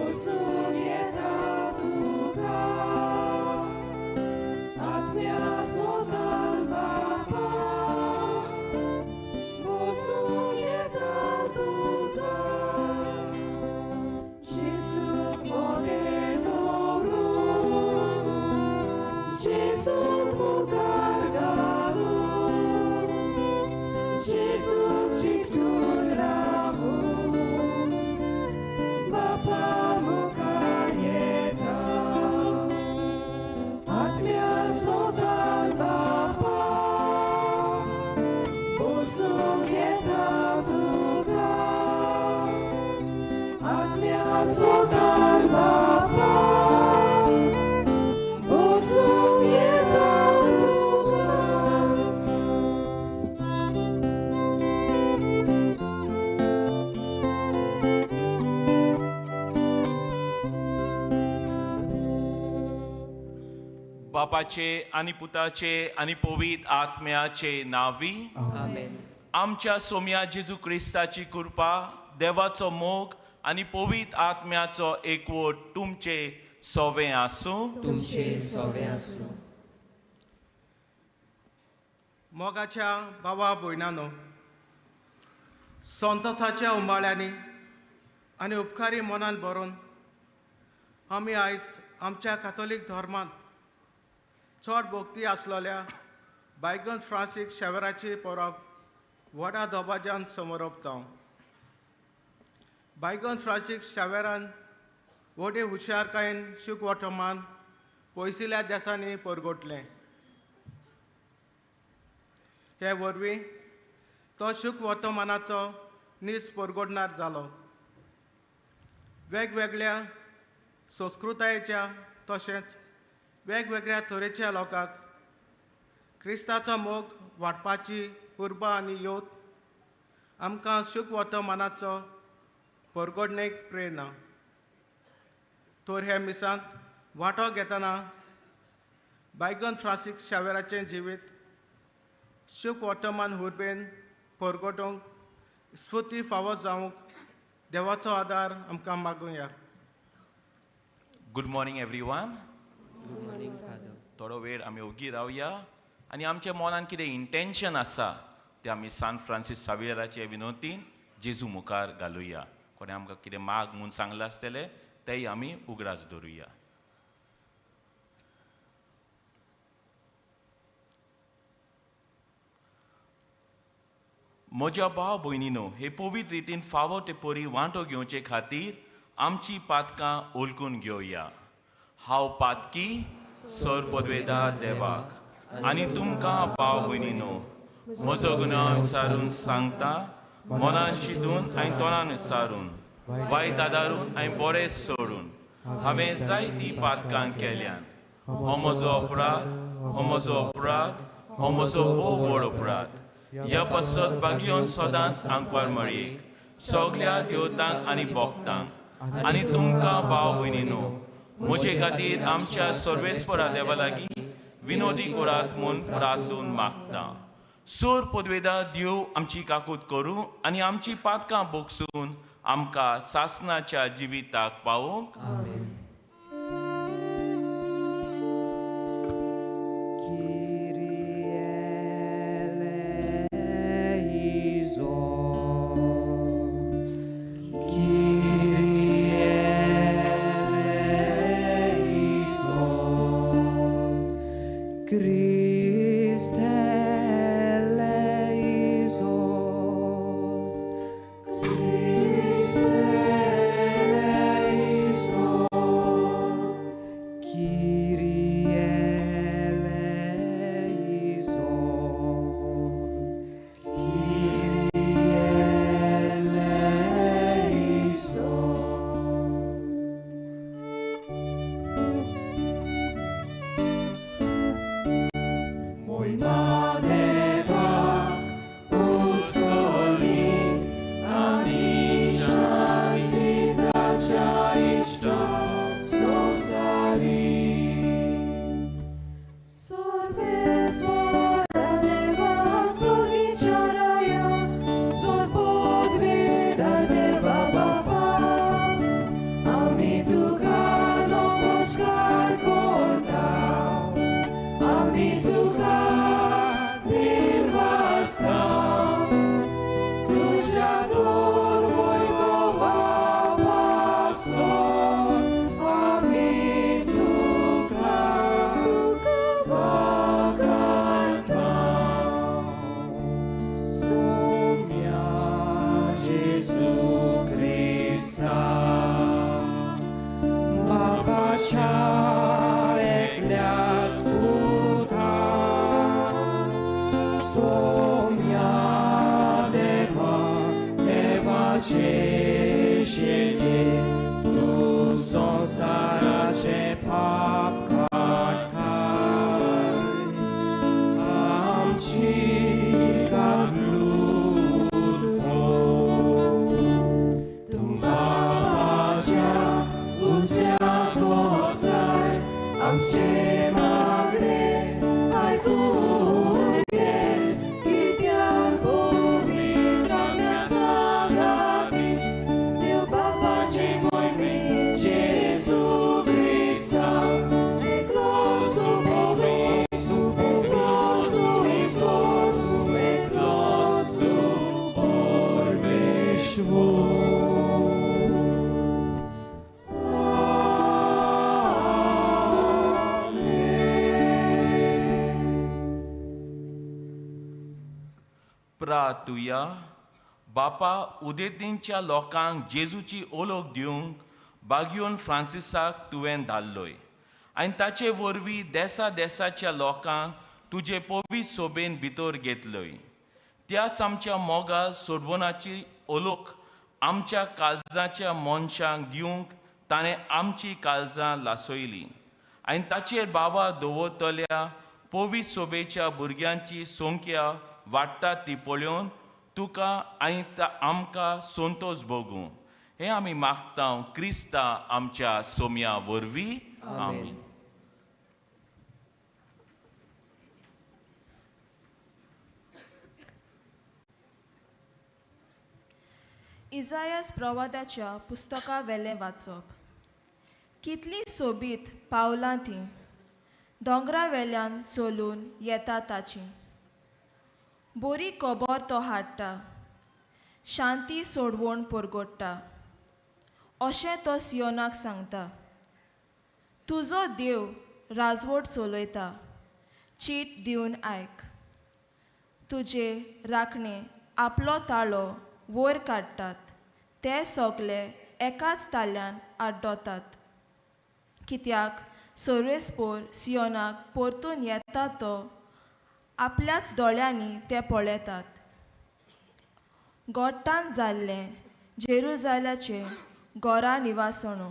Busung येता तुका आत्म्या सोदान बापा बसूंक येता तुका जेजूक मोदें दवरून जेजूक मुखार घालून जेजूक चिकटून रावून बापा मुखार येता आत्म्या सोदान बापा बसूंक येता तुका आत्म्या सोदान बापा बसूंक येता तुका. बापाचे आनी पुताचे आनी पवित्र आत्म्याचे नांवी. आमेन. आमच्या सोम्या जेजू क्रिस्ताची कृपा, देवाचो मोग आनी पवित्र आत्म्याचो एकवट तुमचे सोवे आसूं. तुमचे सोवे आसूं. मोगाच्या बाबा भयणानो, संतोसाच्या उमाळ्यांनी आनी उपकारी मनान भरून आमी आयज आमच्या कातोलीक धर्मांत चड भक्ती आसलेल्या बायगन फ्रांसीक शेवराची परब व्हडा दबाज्यान समरोपता. बायगन फ्रांसीक शेवेरान व्हडे हुशारकायेन शीख वर्तमान पयसुल्ल्या देसांनी परगटलें. हे वरवीं तो शीख वर्तमानाचो नीज परगटणार जालो. वेगवेगळ्या संस्कृतायेच्या तशेंच वेगवेगळ्या तरेच्या लोकांक क्रिस्ताचो मोग वांटपाची उर्बा आनी योत आमकां शीख वर्तमानाचो परगडणेक प्रेरणा. तर हे मिसांत वांटो घेतना बायगन फ्रांसीक शावेराचें जिवीत शीख वर्तमान उर्बेन परगटूंक स्फूर्ती फावो जावंक देवाचो आदार आमकां मागुया. Good morning everyone. Good morning, Father. थोडो वेळ आमी ओगी रावया आनी आमच्या मनान कितें इंटेन्शन आसा तें आमी सान फ्रांसीस सावियराचे विनोतीन जेजू मुखार घालुया. कोणें आमकां कितें माग म्हूण सांगलां आसतलें तेंय आमी उगडास दवरुया. म्हज्या भाव भयणीनो, हे पवित्र रितीन फावो ते परी वांटो घेवचे खातीर आमची पातकां ओलकून घेवया. हांव पातकी सर पदवेदा देवाक आनी तुमकां भाव भयणीनो म्हजो गुन्यांव विचारून सांगता. मनान चिंतून आनी तोंडान विचारून, वायट आदारून आनी बरें सोडून हांवें जायतीं पातकां केल्यान. हो म्हजो अपराध, हो म्हजो अपराध, हो म्हजो भोव व्हड अपराध. ह्या पासत बागयोन सदांच आंकवार मरयेक, सगल्या देवतांक आनी भक्तांक आनी तुमकां भाव भयणीनो म्हजे खातीर आमच्या सर्वेस्परा देवा लागीं विनोदी करात म्हूण प्रार्थून मागता. सोर पदवेदा देव आमची काकूत करूं आनी आमची पातकां बोगसून आमकां सासनाच्या जिविताक पावोवंक. आमेन. Kyrie eleison. Kyrie eleison. Christe eleison. Christe eleison. शेले तूं संवसाराचें पाप काडटाय आमची काकलूत कर. तूं बापाच्या उजव्या बसाय आमचें मागणें आयकून घे कित्याक पवित्र आत्म्या सांगाती देव बापाचे मोहिमेन जेजू क्रिस्ता एकलोच तूं पवित्र एकलोच तूं इश्वर एकलोच तूं परमेश्वर. प्रातुया बापा उदेंतीच्या लोकांक जेजूची ओलोक दिवंक बागियोन फ्रांसिसाक तुवें धाडलोय आनी ताचे वरवीं देसा देसाच्या लोकांक तुजे पवित्र सोबेन भितर घेतलोय. त्याच आमच्या मोगा सोडवणाची ओलोक आमच्या काळजाच्या मनशांक दिवंक ताणें आमची काळजां लासयलीं आनी ताचेर बाबा दवरतल्या पवित्र सोबेच्या भुरग्यांची संख्या वाडटा ती पळोवन तुका आनी आमकां संतोश भोगूं हें आमी मागता क्रिस्ता आमच्या सोम्या वरवीं. आमीन. इजायास प्रवादाच्या पुस्तका वेलें वाचप. कितलीं सोबीत पावलां तीं दोंगरा वेल्यान चलून येता ताची. बोरी खबर तो हाडटा, शांती सोडवण परगोडटा, अशें तो सियोनाक सांगता. तुजो देव राजवट चलयता, चीट दिवन आयक. तुजे राखणे आपलो ताळो वयर काडटात, ते सगले एकाच ताळ्यान आड्डोतात. कित्याक सर्वेस्पोर सियोनाक परतून येता तो आपल्याच दोळ्यांनी ते पळयतात. गोट्टान जाल्लें जेरुजाल्याचें गोरा निवासणो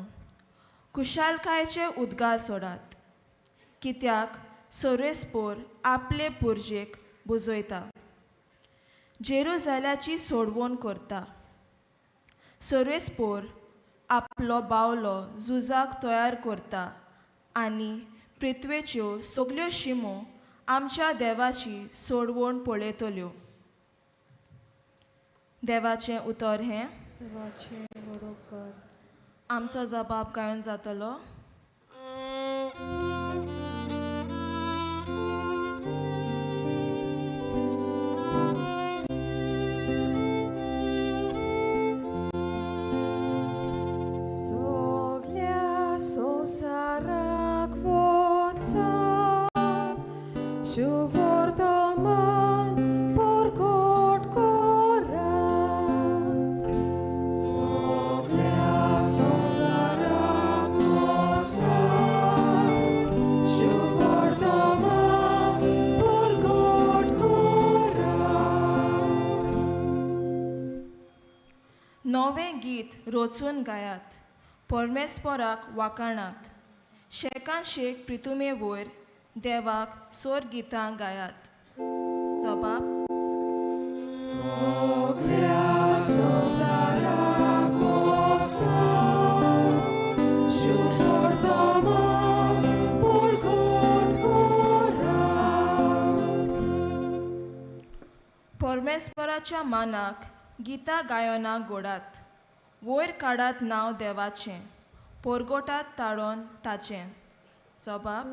खुशालकायेचे उद्गार सोडात, कित्याक सर्वेस्पोर आपले पुर्जेक बुजयता, जेरुजाल्याची सोडवण करता. सर्वेस्पोर आपलो बावलो झुजाक तयार करता आनी पृथ्वेच्यो सगल्यो शिमो आमच्या देवाची सोडवण पळयतल्यो. देवाचें उतर हें. देवाचें बरोबर. आमचो जबाब गायन जातलो. सगल्या संवसाराक वचात, शुवर्तमान परगट करात. सगल्या संवसाराक वचात, शुवर्तमान परगट करात. नवें गीत रचून गायात, परमेस्पराक वाखाणात, शेकान शेक प्रितुमे वयर देवाक सोर गितां गायात. जबाब. सगल्या संवसाराक वचात, शुवर्तमान परगट करात. परमेस्पराच्या मानाक गितां गायनाक गोडात, वयर काडात नांव देवाचें, परगोटात ताळोन ताचें. जबाब.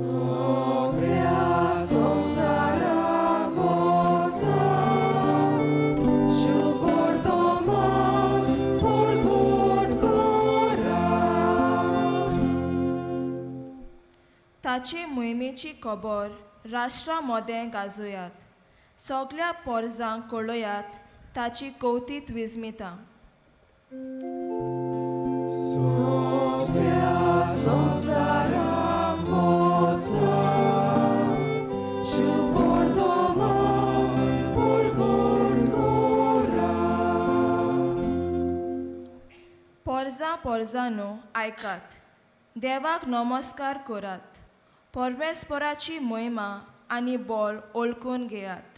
सगल्या संवसाराक वचात, शुवर्तमान परगट करात. ताचे मोहिमेची खबर राष्ट्रा मोदें गाजोयात, सगल्या पोरजांक कळयात ताची कवतीत विस्मितां. सगल्या संवसाराक वचात, शुवर्तमान परगट करात. पोरजां पोरजांनो आयकात, देवाक नमस्कार करात, परमेस्पराची महिमा आनी बळ ओळखून घेयात.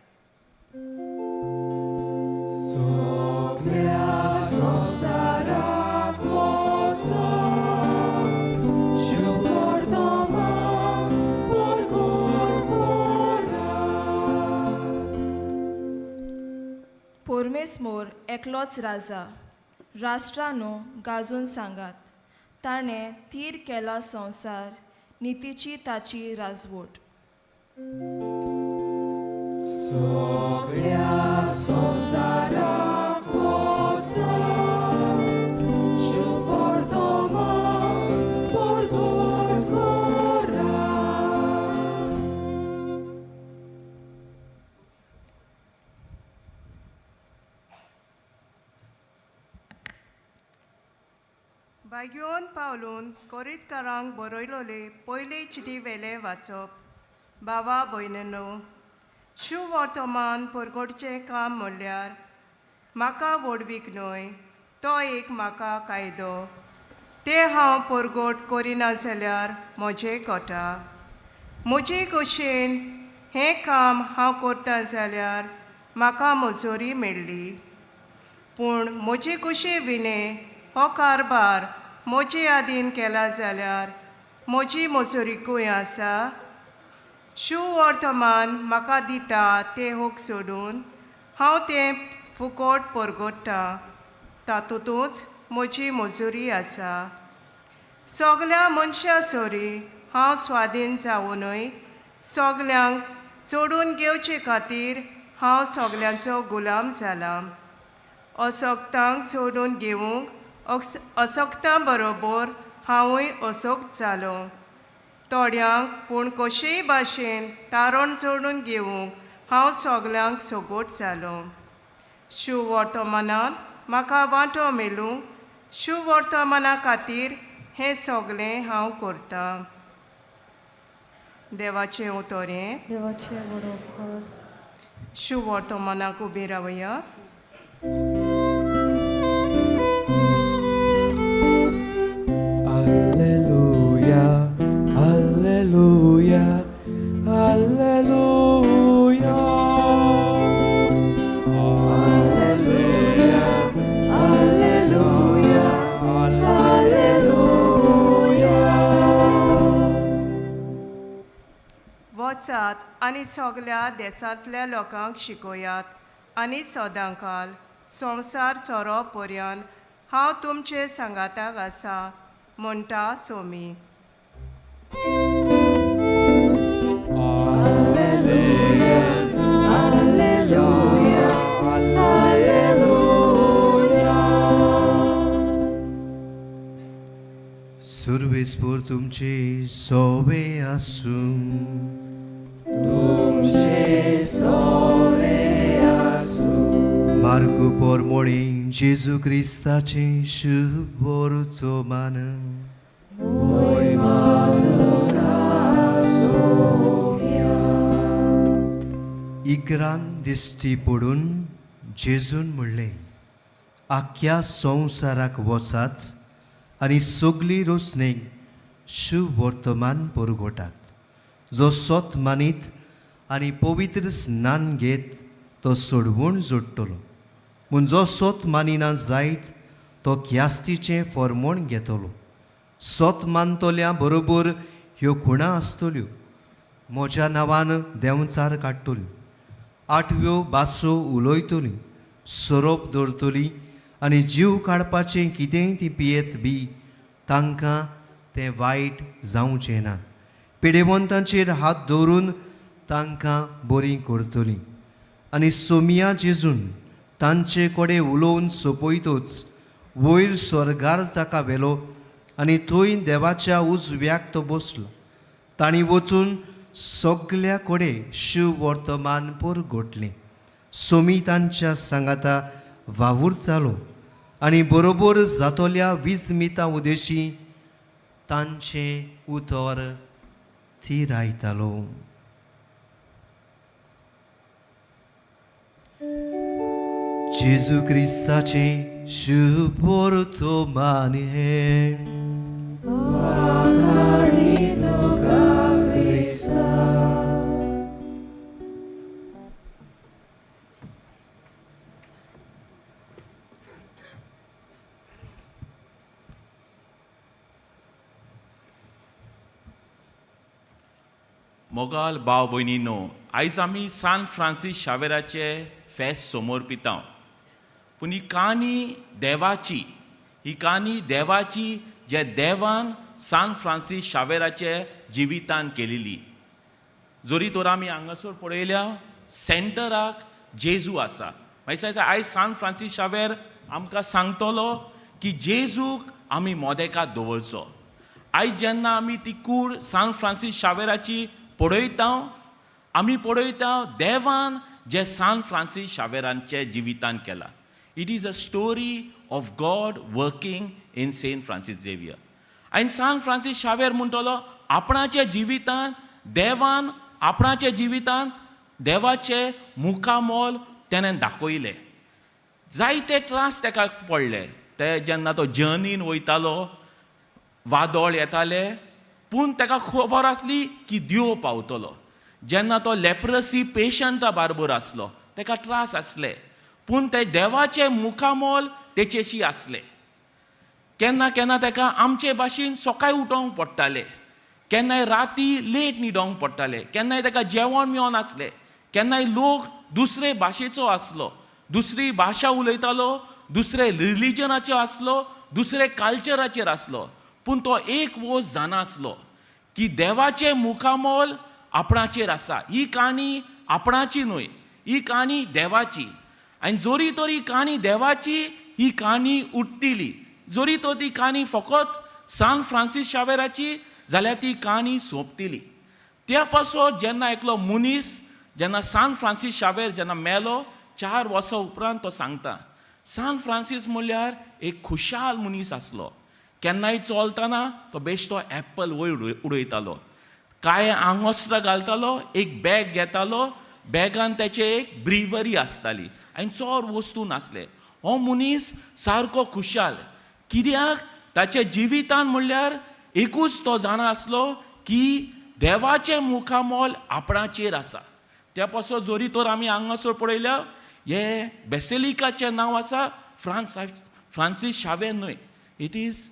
सगळ्या संवसाराक वचात, शुभवर्तमान परगट करात. परमेस्मोर एकलोच राजा, राष्ट्रांनो गाजून सांगात, ताणें थीर केला संवसार, नितीची ताची राजवट. सगळ्या संवसाराक वचात, शुभवर्तमान परगट करात. बाग्योन पावलून कोरीतकारांक बरयलोले पयले चिटी वेले वाचप. बाबा भयणीनो, शुवर्तमान परगटचें काम म्हणल्यार म्हाका व्हडवीक न्हय, तो एक म्हाका कायदो. तें हांव परगट करिना जाल्यार म्हजें कोटा. म्हजे कशेन हें काम हांव करता जाल्यार म्हाका मजुरी मेळ्ळी, पूण म्हजे कुशे विणे हो कारभार म्हजे आदीन केला जाल्यार म्हजी मजुरीकूय आसा. शुवर्तमान म्हाका दिता तें हक सोडून हांव तें फुकट परगट्टां, तातूंतच म्हजी मजुरी आसा. सगल्या मनशां सरी हांव स्वाधीन जावनूय सगल्यांक जोडून घेवचे खातीर हांव सगल्यांचो गुलाम जाला. असक्तांक जोडून घेवंक असक्तां बरोबर हांवूय असक्त जालो. थोड्यांक पूण कशेय भाशेन तारण जोडून घेवंक हांव सगल्यांक सगोट जालो. शुवर्तमानांत म्हाका वांटो मेळूंक शुवर्तमाना खातीर हें सगलें हांव करतां. देवाचें उतर हें. देवाचें व्हड उपकार. शुवर्तमानाक उबी रावया. Alleluia, Alleluia, Alleluia. Alleluia, Alleluia, Alleluia. वचात आनी सगल्या देसांतल्या लोकांक शिकयात आनी सदांकाल संवसार सोरो पर्यंत हांव तुमचे सांगाताक आसा, म्हणटा सोमी. Alleluia, Alleluia. सुरवेस्पोर तुमचे सोवे आसूं. तुमचे सोवे आसूं. मार्कू पोरमोणी जेजू क्रिस्ताचे शुभ मान. मोहिमा तुका सोम्या. इकरान दिश्टी पडून जेजून म्हणलें, आख्ख्या संवसाराक वचात आनी सगली रोसणेक शुवर्तमान परगटात. जो सत मानीत आनी पवित्र स्नान घेत तो सोडवण जोडटलो, पूण जो सत मानिना जायत तो ख्यास्तीचें फॉर्मोण घेतलो. सत मानतल्या बरोबर ह्यो खुणा आसतल्यो: म्हज्या नांवान देंवचार काडटली, आठव्यो भासो उलयतली, सोरोप दवरतली आनी जीव काडपाचें कितेंय ती पियेत बी तांकां तें वायट जावचें ना. पिडेवंतांचेर हात दवरून तांकां बरीं करतलीं. आनी सोमिया जेजून तांचे कडेन उलोवन सोंपयतच वयर स्वर्गार ताका व्हेलो आनी थंय देवाच्या उजव्याक तो बसलो. तांणी वचून सगल्या कडेन शिववर्तमान परगटलें. सोमी तांच्या सांगाता वावुरतालो आनी बरोबर जातल्या विजमिता उदेशी तांचें उतर थिरायतालो. जेजू क्रिस्ताचें शुभ वर्तमान हें. वाखाणी तुका क्रिस्ता. मोगाल भाव भयणीनो, आयज आमी सान फ्रांसीस शावेराचे फेस्त समोर पिता. पूण ही काणी देवाची, ही काणी देवाची जे देवान सान फ्रांसीस शावेराचे जिवितान केलेली. जरी तर आमी हांगासर पळयल्या सेंटराक जेजू आसा. मागीर आयज सान फ्रांसीस शावेर आमकां सांगतलो की जेजूक आमी मोदेकात दवरचो. आयज जेन्ना आमी ती कूड सान फ्रांसीस शावेराची पळयता, आमी पळयता देवान जे सान फ्रांसीस शावेरांचे जिवितान केला. It is a story of God working in Saint Francis Xavier. आनी सान फ्रांसीस शावेर म्हणटलो आपणाच्या जिवितान देवान आपणाच्या जिवितान देवाचें मुखामोल तेणें दाखयलें. जायते त्रास ताका पडले. ते जेन्ना तो जर्नीन वयतालो, वादळ येताले, पूण ताका खबर आसली की देव पावतलो. जेन्ना तो लेप्रसी पेशंटा बारबर आसलो, ताका त्रास आसले, पूण ते देवाचें मुखामोल तेचेशी आसलें. केन्ना केन्ना ताका आमचे भाशेन सकाळी उठोवंक पडटालें, केन्नाय राती लेट न्हिदोंक पडटालें, केन्नाय ताका जेवण मेळोन आसलें, केन्नाय लोक दुसरे भाशेचो आसलो, दुसरी भाशा उलयतालो, दुसरे रिलिजनाचो आसलो, दुसरे कल्चराचेर आसलो, पूण तो एक वोस जाणा आसलो की देवाचें मुखामोल आपणाचेर आसा. ही काणी आपणाची न्हय, ही काणी देवाची. आनी जोरी तर ही काणी देवाची, ही काणी उरतली. जोरी तर ती काणी फकत सान फ्रांसीस शावेराची जाल्यार ती काणी सोंपतली. त्या पासत जेन्ना एकलो मनीस जेन्ना सान फ्रांसीस शावेर जेन्ना मेलो 4 वर्सां उपरांत, तो सांगता सान फ्रांसीस म्हणल्यार एक खुशाल मनीस आसलो. केन्नाय चलतना तो बेश्टो एप्पल वयर उडयतालो, कांय आंगोस्त्रां घालतालो, एक बॅग घेतालो, बॅगान तेचे एक ब्रिवरी आसताली आनी चड वस्तू नासले. हो मनीस सारको खुशाल, कित्याक ताच्या जिवितान म्हणल्यार एकूच तो जाणा आसलो की देवाचें मुखामोल आपणाचेर आसा. त्या पासत जोरी तर आमी हांगासर पळयल्या हे बेसिलिकाचें नांव आसा फ्रांसीस शावेर न्हय, it is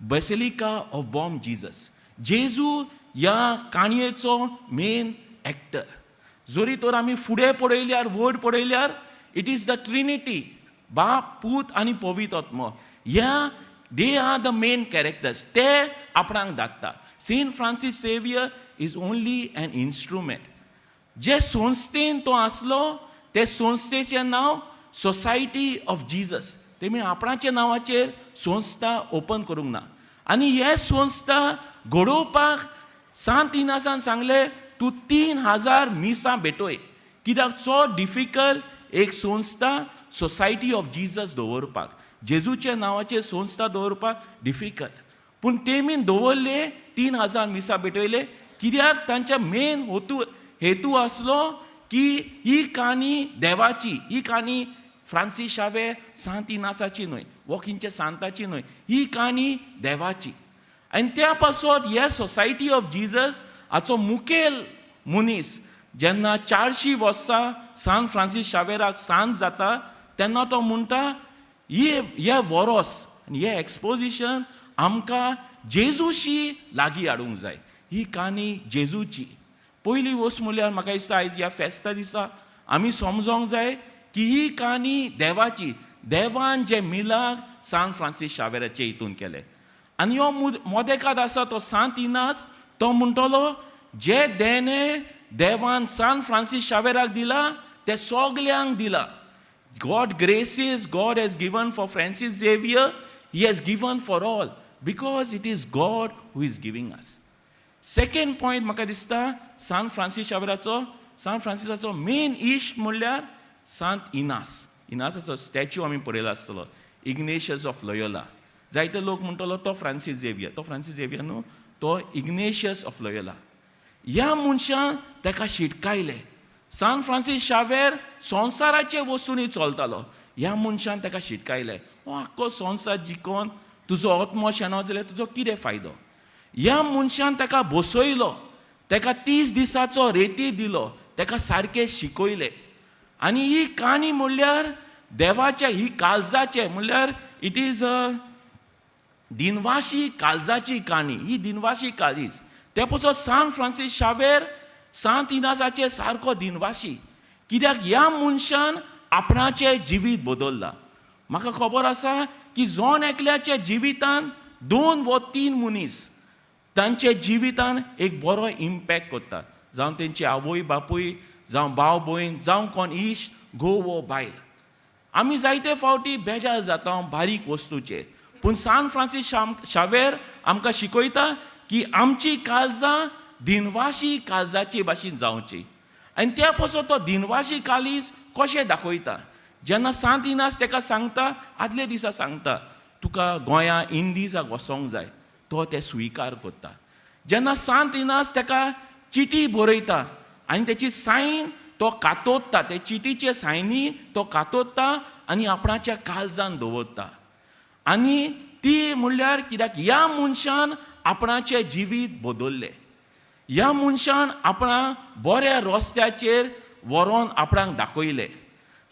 Basilica of Bom Jesus. जेजू ह्या काणयेचो मेन एक्टर. जोरी तर आमी फुडें पळयल्यार, वयर पळयल्यार, it is the Trinity, बाप, पूत आनी पवित्र आत्मो, ह्या they are the main characters. ते आपणाक धाडटा. Saint Francis Xavier is only an instrument. जे संस्थेन तो आसलो ते संस्थेचें नांव सोसायटी ऑफ जिजस. तेमी आपणाच्या नांवाचेर संस्था ओपन करूंक ना. आनी हे संस्था घडोवपाक सांत इनासान सांगलें तूं 3000 मिसां भेटय, कित्याक चड डिफिकल्ट एक संस्था सोसायटी ऑफ जिजस दवरपाक, जेजूच्या नांवाचेर संस्था दवरपाक डिफिकल्ट. पूण तेमी दवरले, 3000 मिसां भेटयले, कित्याक तांच्या मेन हेतू आसलो की ही काणी देवाची, ही काणी फ्रांसीस शावे सांत इनासाची न्हय, वॉकिंगच्या सांताची न्हय, ही काणी देवाची. आनी त्या पासत हे सोसायटी ऑफ जिजस हाचो मुखेल मनीस जेन्ना 400 वर्सां सान फ्रांसीस शावेराक सांत जाता तेन्ना तो म्हणटा हे वरोस आनी हे एक्सपोजिशन आमकां जेजूशी लागीं हाडूंक जाय. ही काणी जेजूची. पयली वस्त म्हणल्यार म्हाका दिसता आयज ह्या फेस्ता दिसा आमी समजोंक जाय की ही काणी देवाची. देवान जे मिलाक सान फ्रांसीस शावेराचे हितून केले. आनी ह्यो मोदेकाद आसा तो सांत इनास, तो म्हणटलो जे देणे देवान सान फ्रांसीस शावेराक दिला ते सगल्यांक दिला. God graces God has given for Francis Xavier, he has given for all, because it is God who is giving us. Second point म्हाका दिसता सान फ्रांसीस शावेराचो, सान फ्रांसिसाचो मेन इश्ट म्हणल्यार सांत इनास. इनासाचो स्टॅच्यू आमी पळयला आसतलो, इग्नेशियस ऑफ लोयोला. जायते लोक म्हणटलो तो फ्रांसीस झेवियर, तो फ्रांसीस झेवियर न्हू, तो इग्नेशियस ऑफ लोयोला. ह्या मनशान ताका शिटकायले. सान फ्रांसीस शावेर संवसाराचे वस्तूंनी चलतालो. ह्या मनशान ताका शिटकायलें, हो आख्खो संवसार जिकोन तुजो आत्मो शेणो जाल्यार तुजो कितें फायदो. ह्या मनशान ताका बसयलो, ताका 30 दिसाचो रेती दिलो, ताका सारकें शिकयलें. आनी ही काणी म्हणल्यार देवाचे, ही काळजाचे म्हणल्यार it is a दिनवाशी काळजाची काणी. ही दिनवाशी काळीज. ते पसो सान फ्रांसीस शावेर सांत इनासाचे सारको दिनवाशी, कित्याक ह्या मनशान आपणाचें जिवीत बदल्लां. म्हाका खबर आसा की जण एकल्याच्या जिवितान 2 वा 3 मनीस तांच्या जिवितान एक बरो इम्पॅक्ट करता, जावं तेंची आवय बापूय, जावं भाव भयण, जावं कोण इश्ट, घोव वो बायल. आमी जायते फावटी बेजार जाता बारीक वस्तूचेर, पूण सान फ्रांसीस शावेर आमकां शिकयता की आमची काळजां दिनवाशी काळजाची भाशेन जावची. आनी त्या पासून तो दिनवाशी कालीस कशें दाखयता, जेन्ना सांत इनास ताका सांगता, आदले दिसा सांगता तुका गोंया इंडिजाक वचोंक जाय, तो ते स्विकार करता. जेन्ना सांत इनास ताका चिटी बरयता आनी तेची सायन तो कातोत्ता, ते चिटीचे सायनी तो कातोत्ता आनी आपणाच्या काळजान दवरता. आनी ती म्हणल्यार कित्याक ह्या मनशान आपणाचें जिवीत बदल्लें, ह्या मनशान आपणा बऱ्या रस्त्याचेर व्हरोन आपणाक दाखयलें.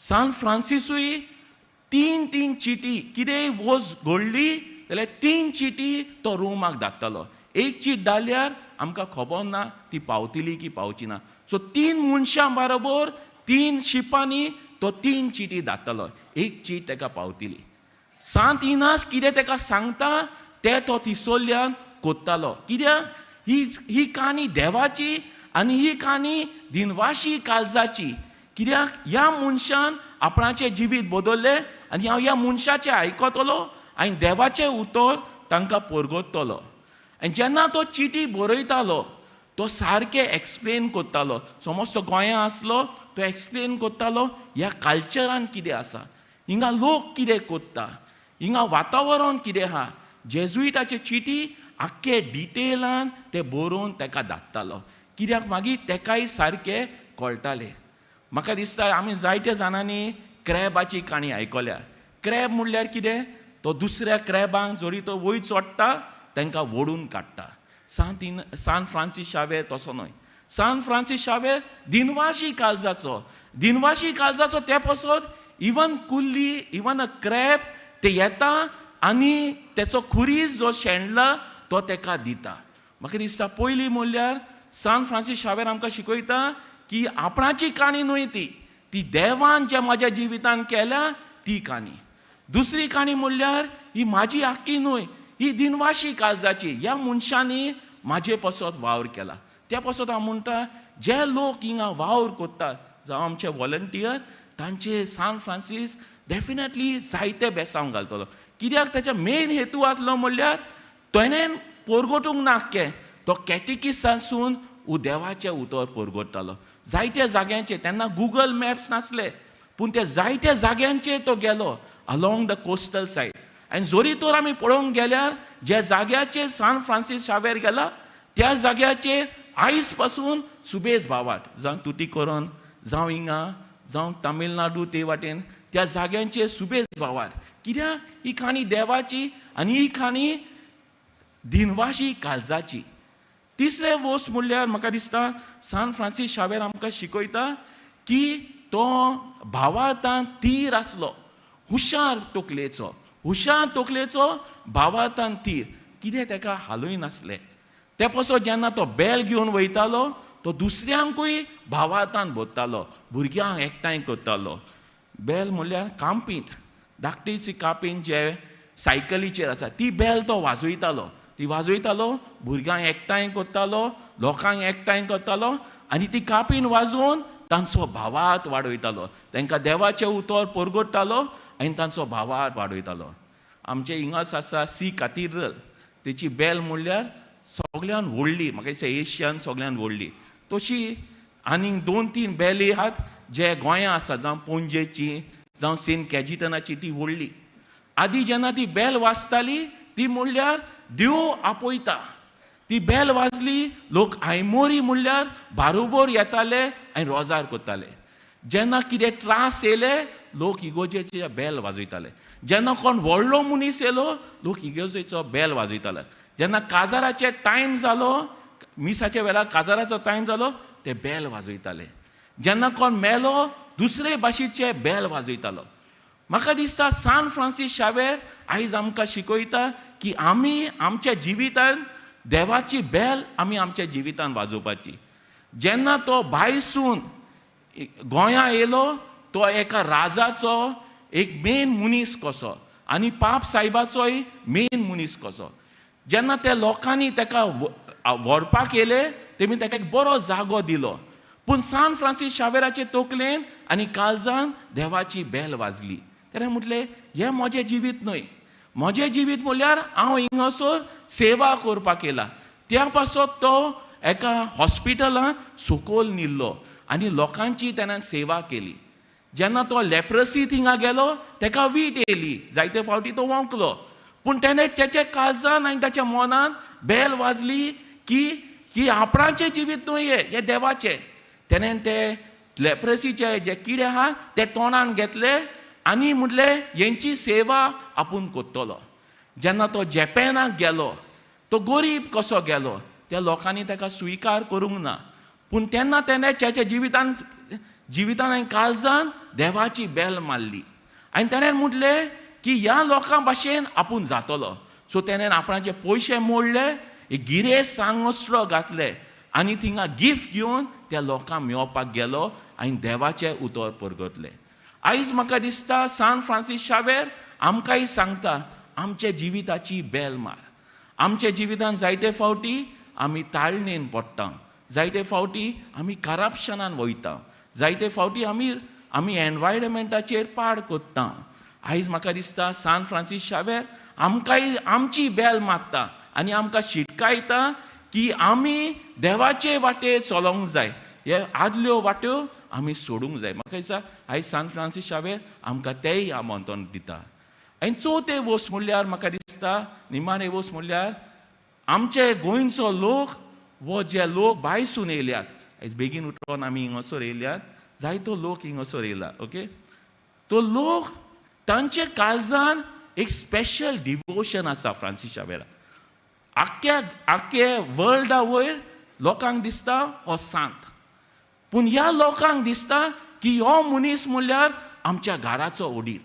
सान फ्रांसिसूय 3 चिटी कितेंय वस्त घडली जाल्यार 3 चिटी तो रोमाक धाडटालो. एक चीट धाडल्यार आमकां खबर ना ती पावतली की पावची ना. सो 3 मनशां बरोबर 3 शिपांनी तो 3 चिटी धाडटालो, एक चीट ताका पावतली. सांत इनास कितें ताका सांगता तें तो तिसोल्यान कोत्तालो, कित्याक ही काणी देवाची आनी ही काणी दिनवाशी काळजाची. कित्याक ह्या मनशान आपणाचें जिवीत बदल्लें आनी हांव ह्या मनशाचें आयकतलो आनी देवाचें उतर तांकां परगटतलो. आनी जेन्ना तो चिटी बरयतालो तो सारकें एक्सप्लेन करतालो. समज तो गोंया आसलो तो एक्सप्लेन करतालो ह्या कल्चरान कितें आसा, हिंगा लोक कितें करता, हिंगा वातावरण कितें आहा. जेजुइताचे चिटी आख्खे डिटेलान ते बरोवन ताका धाडटालो, कित्याक मागीर तेकाय सारकें कळटालें. म्हाका दिसता आमी जायत्या जाणांनी क्रॅबाची काणी आयकल्या. क्रॅब म्हणल्यार कितें, तो दुसऱ्या क्रॅबांक जरी तो वयर चडटा तांकां ओडून काडटा. सान फ्रांसीस शावेर तसो न्हय. सान फ्रांसीस शावेर दिनवाशी काळजाचो, दिनवाशी काळजाचो ते पासत इवन कुल्ली, इवन अ क्रॅब ते येता आनी तेचो खुरीस जो शेणला तो तेका दिता. म्हाका दिसता पयलीं म्हणल्यार सान फ्रांसीस शावेर आमकां शिकयता की आपणाची काणी न्हय ती, ती देवान जे म्हाज्या जिवितान केल्या ती काणी. दुसरी काणी म्हणल्यार ही म्हाजी आख्खी न्हय, ही दिनवाशी काळजाची. ह्या मनशांनी म्हाजे पासत वावर केला. त्या पासत हांव म्हणटा जे लोक हिंगा वावर करता, जावं आमचे वॉलंटियर, तांचे सान फ्रांसीस डेफिनेटली जायते बेसांव घालतलो. कित्याक ताच्या मेन हेतू आसलो म्हणल्यार तेणेन परगटूंक ना आख्खें, तो कॅटिकिसासून देवाचें उतर परगट्टालो जायत्या जाग्यांचेर. तेन्ना गुगल मॅप्स नासले, पूण त्या जायत्या जाग्यांचेर तो गेलो अलोंग the coastal side. आनी जरी तर आमी पळोवंक गेल्यार ज्या जाग्याचेर सान फ्रांसीस शावेर गेला त्या जाग्याचेर आयज पासून सुबेज भावाट, जावं तुतिकोरन, जावं हिंगा, जावं तामिळनाडू ते वाटेन, त्या जाग्यांचेर सुबेज भावाट. कित्याक ही काणी देवाची आनी ही काणी दिनवाशी काळजाची. तिसरें वस्त म्हणल्यार म्हाका दिसता सान फ्रांसीस शावेर आमकां शिकयता की तो भावार्थान तीर आसलो, हुशार तकलेचो, हुशार तकलेचो भावार्थान तीर, कितें ताका हालय नासलें. ते पासत जेन्ना तो बेल घेवन वयतालो तो दुसऱ्यांकूय भावार्थान भरतालो, भुरग्यांक एकठांय करतालो. बेल म्हणल्यार कांपींत, धाकटीशी कांपींत जे सायकलीचेर आसा ती बेल तो वाजयतालो, ती वाजयतालो, भुरग्यांक एकठांय करतालो, लोकांक एकठांय करतालो आनी ती कापीन वाजोवन तांचो भावार्थ वाडयतालो, तांकां देवाचें उतर परगट्टालो आनी तांचो भावार्थ वाडयतालो. आमचे हिंगाच आसा सी कातिद्रल, तेची बेल म्हणल्यार सगळ्यान व्हडली, म्हाका दिसता एशियान सगळ्यान व्हडली. तशी आनीक 2-3 बेली आहात जे गोंया आसा, जावं पणजेची, जावं सेंट कॅजिटनाची, ती व्हडली. आदी जेन्ना ती बेल वाजताली ती म्हणल्यार देव आपयता. ती बेल वाजली लोक आयमोरी म्हणल्यार बारोबर येताले आनी रोजार करताले. जेन्ना कितें त्रास येयले लोक इगोजेचे बेल वाजयताले. जेन्ना कोण व्हडलो मनीस येयलो लोक इगोजेचो बेल वाजयताले. जेन्ना काजाराचे टायम जालो, मिसाच्या वेळार काजाराचो टायम जालो, ते बेल वाजयताले. जेन्ना कोण मेलो दुसरे भाशेचे बेल वाजयतालो. म्हाका दिसता सान फ्रांसीस शावेर आयज आमकां शिकयता की आमी आमच्या जिवितान देवाची बेल आमी आमच्या जिवितान वाजोवपाची. जेन्ना तो भायसून गोंया येयलो तो एका राजाचो एक मेन मनीस कसो आनी पाप सायबाचोय मेन मनीस कसो. जेन्ना त्या लोकांनी ताका व्हरपाक येयले तेमी ताका एक बरो जागो दिलो, पूण सान फ्रांसीस शावेराचे तकलेन आनी काळजान देवाची बेल वाजली. तेणें म्हटलें हें म्हजें जिवीत न्हय, म्हजें जिवीत म्हणल्यार हांव हिंगासर सेवा करपाक येयला. त्या पासत तो एका हॉस्पिटलांत सकयल न्हिल्लो आनी लोकांची तेणें सेवा केली. जेन्ना तो लेप्रसी थिंगा गेलो ताका वीट येयली, जायते फावटी तो वोंकलो, पूण तेणें तेच्या काळजान आनी ताच्या मनान बेल वाजली की की आपणाचें जिवीत न्हय हें, हें देवाचें. तेणें ते लेप्रसीचे जे किडे आहा ते तोंडान घेतले आनी म्हटलें हेंची सेवा आपूण करतलो. जेन्ना तो जॅपेनाक गेलो तो गरीब कसो गेलो, त्या लोकांनी ताका स्विकार करूंक ना, पूण तेन्ना तेणें तेच्या जिवितान जिवितान आनी काळजान देवाची बेल मारली आनी तेणें म्हटलें की ह्या लोकां भाशेन आपूण जातलो. सो तेणें आपणाचे पयशे मोडले, एक गिरेस्त सांगोस्त्र घातले आनी थिंगा गिफ्ट घेवन त्या लोकांक मेळोवपाक गेलो आनी देवाचें उतर परगटलें. आयज म्हाका दिसता सान फ्रांसीस शावेर आमकांय सांगता आमच्या जिविताची बेल मार. आमच्या जिवितान जायते फावटी आमी ताळणेन पडटा, जायते फावटी आमी करप्शनान वयता, जायते फावटी आमी आमी एनवायरमेंटाचेर पाड कोत्ता. आयज म्हाका दिसता सान फ्रांसीस शावेर आमकांय आमची बेल मारता आनी आमकां शिटकायता की आमी देवाचे वाटेर चलोवंक जाय, हे आदल्यो वाट्यो आमी सोडूंक जाय. म्हाका दिसता आयज सान फ्रांसीस शावेर आमकां तेय आमंत्रण दिता. आनी चवथें वस्त म्हणल्यार म्हाका दिसता निमाणें वस्त म्हणल्यार आमचे गोंयचो लोक वो जे लोक भायसून येयल्यात, आयज बेगीन उठोन आमी हिंगासर येयल्यात, जायतो लोक हिंगासर येयला, ओके. तो लोक तांचे काळजान एक स्पेशल डिवोशन आसा फ्रांसीस शावेरा. आख्ख्या आख्खे वर्ल्डा वयर लोकांक दिसता हो सांत, पूण ह्या लोकांक दिसता की हो मनीस म्हणल्यार आमच्या घराचो वडील.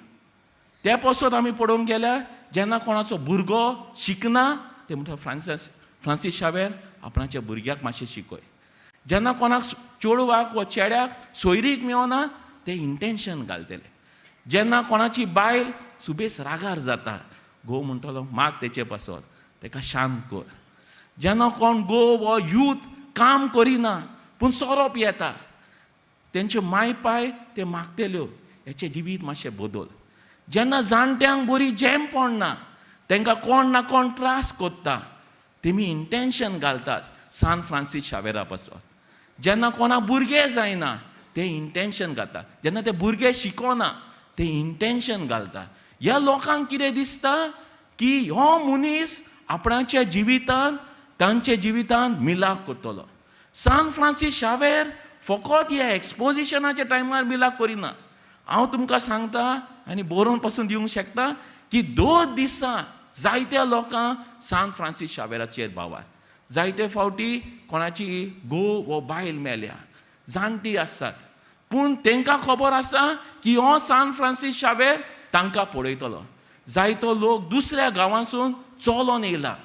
ते पासत आमी पळोवंक गेल्यार जेन्ना कोणाचो भुरगो शिकना ते म्हणटा फ्रांसीस शावेर आपणाच्या भुरग्याक मातशें शिकय. जेन्ना कोणाक चेडवाक वा चेड्याक सोयरीक मेळना ते इंटेन्शन घालतले. जेन्ना कोणाची बायल सुबेस रागार जाता घोव म्हणटलो माग तेचे पासत तेका शांत कर. जेन्ना कोण घोव वा यूथ काम करिना पूण सोरो पियेता तेंचे माय पाय ते मागतल्यो हेचें जिवीत मातशें बदल. जेन्ना जाणट्यांक बरी जेम पडना तेंकां कोण ना कोण त्रास कोत्ता तेमी इंटेन्शन घालतात सान फ्रांसीस शावेरा पासत. जेन्ना कोणाक भुरगें जायना ते इंटेन्शन घालता, जेन्ना ते भुरगे शिकोना ते इंटेन्शन घालता. ह्या लोकांक कितें दिसता की हो मनीस आपणाच्या जिवितान तांच्या जिवितान मिलाक करतलो. सान फ्रांसीस शावेर फकत ह्या एक्सपोजिशनाच्या टायमार मिलाक करिना. हांव तुमकां सांगता आनी बरोवन पासून दिवंक शकता की 2 दिसां जायत्या लोकांक सान फ्रांसीस शावेराचेर भावार. जायते फावटी कोणाची घोव वो बायल मेल्या, जाणटी आसात, पूण तांकां खबर आसा की हो सान फ्रांसीस शावेर तांकां पळयतलो. जायतो लोक दुसऱ्या गांवांसून चलोन येयला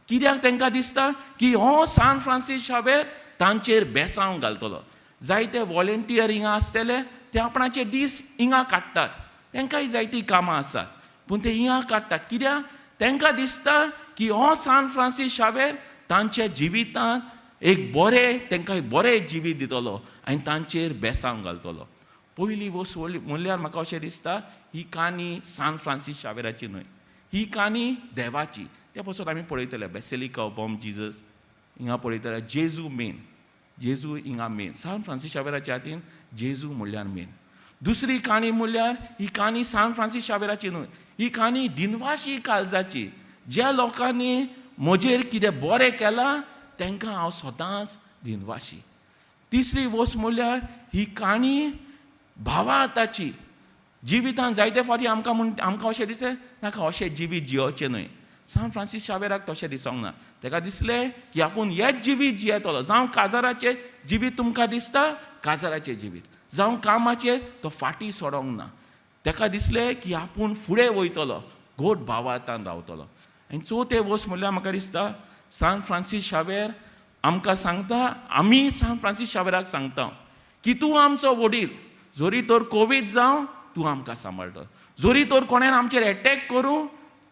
कित्याक तांकां दिसता की हो सान फ्रांसीस शावेर तांचेर बेसांव घालतलो. जायते वॉलंटियर हिंगा आसतले ते आपणाचे दीस हिंगा काडटात, तांकांय जायतीं कामां आसात पूण ते हिंगा काडटात कित्याक तांकां दिसता की हो सान फ्रांसीस शावेर तांच्या जिवितांत एक बरें तांकां एक बरें जिवीत दितलो आनी तांचेर बेसांव घालतलो. पयली वस्त म्हणल्यार म्हाका अशें दिसता ही काणी सान फ्रांसीस शावेराची न्हय, ही काणी देवाची. त्या पासून आमी पळयतले बेसिलिका ऑफ बॉम जिजस हिंगा पळयतले, जेजू मेन, जेजू हिंगा मेन. सान फ्रांसीस शावेराच्या हातीन जेजू म्हणल्यार मेन. दुसरी काणी म्हणल्यार ही काणी सान फ्रांसीस शावेराची न्हय, ही काणी दिनवाशी काळजाची. ज्या लोकांनी म्हजेर कितें बरें केलां तांकां हांव सदांच दिनवाशी. तिसरी वस्त म्हणल्यार ही काणी भावार्थाची. जिवितान जायते फावटी आमकां म्हण आमकां अशें दिसलें नाका अशें जिवीत जियोचें न्हय. सान फ्रांसीस शावेराक तशें दिसोंक ना. ताका दिसलें की आपूण हेच जिवीत जियेतलो. जावं काजाराचें जिवीत तुमकां दिसता, काजाराचें जिवीत, जावं कामाचें, तो फाटीं सोडोंक ना. ताका दिसलें की आपूण फुडें वयतलो, घोट भावार्थान रावतलो. आनी चवथें वस्त म्हणल्यार म्हाका दिसता सान फ्रांसीस शावेर आमकां सांगता, आमी सान फ्रांसीस शावेराक सांगता की तूं आमचो वडील, जरी तर कोवीड जावं तूं आमकां सांबाळटलो, जरी तर कोणेन आमचेर एटॅक करूं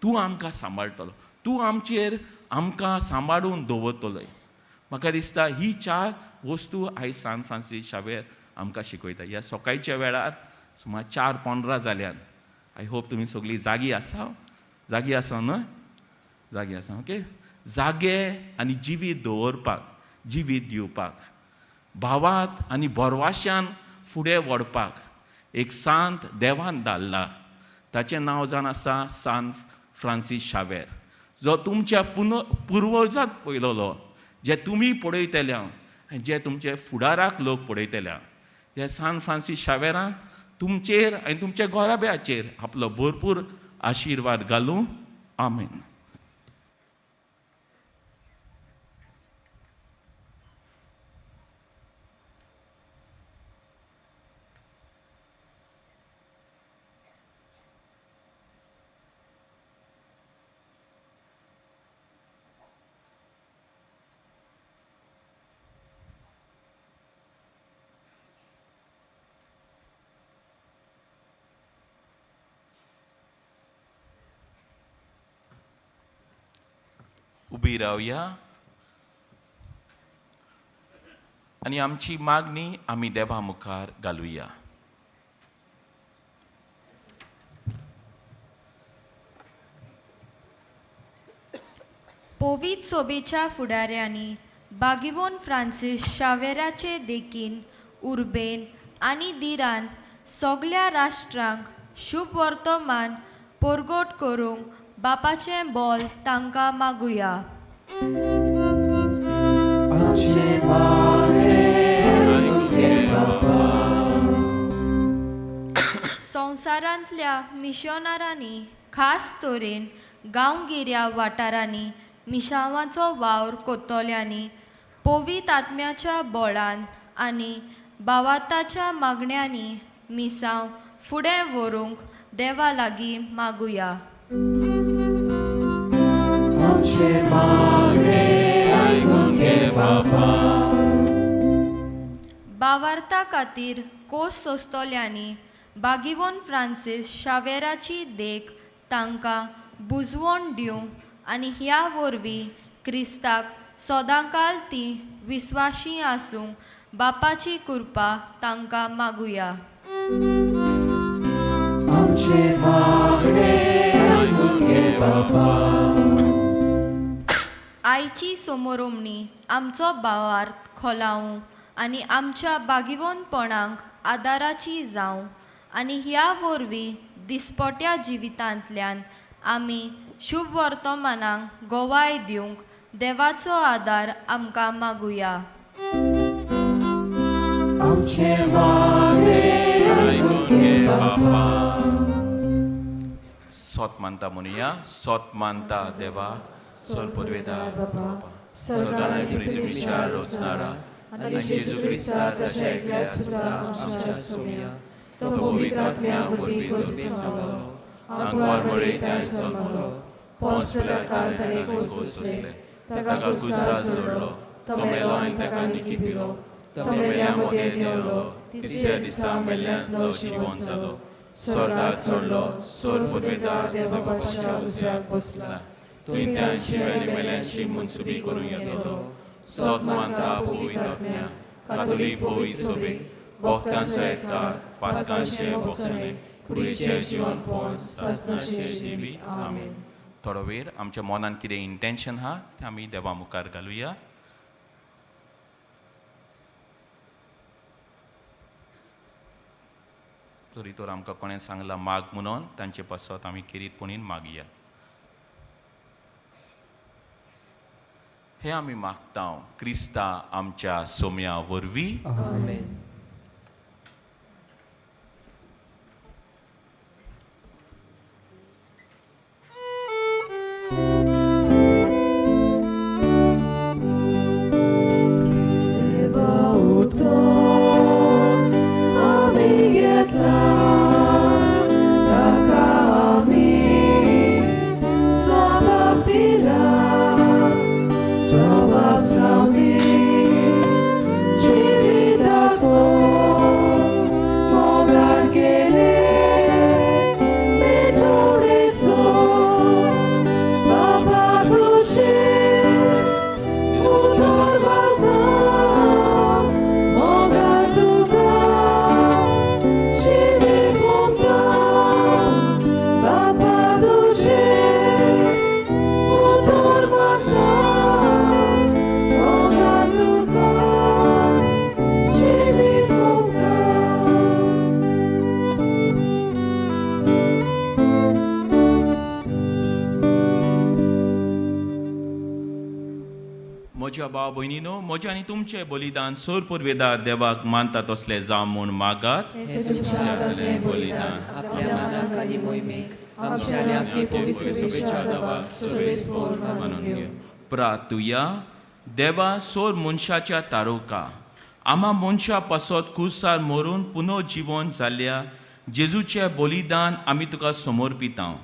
तूं आमकां सांबाळटलो, तूं आमचेर आमकां सांबाळून दवरतलोय. म्हाका दिसता ही चार वस्तू आयज सान फ्रांसीस शावेर आमकां शिकयता. ह्या सकाळच्या वेळार सुमार 4:15 जाल्यान I hope तुमी सगळीं जागी आसा, जागी आसा न्हय, जागी आसा, ओके. जागे आनी जिवीत दवरपाक, जिवीत दिवपाक, भावात आनी भरवाश्यान फुडें व्हरपाक एक सांत देवान धाडला. ताचें नांव जावन आसा सान फ्रांसीस शावेर, जो तुमच्या पुर्वजांत पयलोलो, जे तुमी पळयतले आनी जे तुमचे फुडाराक लोक पळयतले. हे सान फ्रांसीस शावेरान तुमचेर आनी तुमच्या घराब्याचेर आपलो भरपूर आशिर्वाद घालूं. आमेन. उबी रावया आनी आमची मागणी आमी देवा मुखार घालुया. पोवीत सोबेच्या फुडाऱ्यांनी बागिवोन फ्रांसीस शावेराचे देखीन उर्बेन आनी दिरान सगल्या राष्ट्रांक शुभ वर्तमान परगट करूंक बापाचें बोल तांकां मागुया. संवसारांतल्या मिशनारांनी खास तरेन गांवगिऱ्या वाठारांनी मिशावाचो वावर कोत्तोल्यांनी पवित्र आत्म्याच्या बोळान आनी भावार्थाच्या मागण्यांनी मिसांव फुडें व्हरूंक देवा लागीं मागुया. बावार्था खातीर कोस सोंसतल्यांनी बागिवोन फ्रांसीस शावेराची देख तांकां बुजवण दिवं आनी ह्या वरवीं क्रिस्ताक सदांकाल ती विस्वाशी आसूंक बापाची कृपा तांकां मागुया. आयची समोरोमणी आमचो भावार्थ खोलावूं आनी आमच्या बागिवोनपणाक आदाराची जावं आनी ह्या वरवीं दिसपट्या जिवितांतल्यान आमी शुभ वर्तमानाक गोवाय दिवंक देवाचो आदार आमकां मागुया. सोत मानता म्हणुया. सोत मानता देवा, सर्वपदवेदा बापा, स्वर्गान पृथ्वीच्या रचणारा आनी जेजू क्रिस्ता ताच्या एकल्या सुता आमच्या सोम्या, तो पवित्र आत्म्या वरवीं गर्भ जालो, आंकवार मरे त्या जल्मलो, पोंस पिलाकार ताणें कोस सोंसले, ताका कुसार जोडलो, तो मेलो आनी ताका निकिपिलो, तो मेल्या मदें देंवलो, तिसऱ्या दिसा मेल्ल्यांतलो जिवन जालो, स्वर्गार चडलो, सर्वपदवेदा देवा बापाच्या उजव्याक बसला, तुवें त्या जिव्यानी मेल्यांची मनसुबी करूंक येतलो. सत मानता पवित्र आत्म्या, कातोलीक पवित्र सोबे, भक्तांचो एकतार, पातकांचें भोगसणें, कुडीचें जिवनपण, सासणाचें जिवीत. आमेन. थोडो वेळ आमच्या मनान कितें इंटेन्शन आहा तें आमी देवा मुखार घालुया. तरी तर आमकां कोणें सांगलां माग म्हणून, तांचे पासत आमी खेरीतपणीन मागया. हे आमी मागता क्रिस्ता आमच्या सोम्या वरवीं. आमेन. म्हज्या भाव भयणीनो, म्हजें आनी तुमचें बलिदान सोर पुर्वेदार देवाक मानता तसलें जावं म्हूण मागात. हें तुमच्या हातांतलें बलिदान आपल्या मानाक आनी मोहिमेक आमच्या आनी आख्खे पवित्र सभेच्या देवाक सर्वेस्पोर मानून घेवं. प्रातुया. देवा, सोर मनशाच्या तारुका आमा मनशा पासत कुसार मरून पुनो जिवन जाल्ल्या जेजूचें बलिदान आमी तुका समर्पितांव.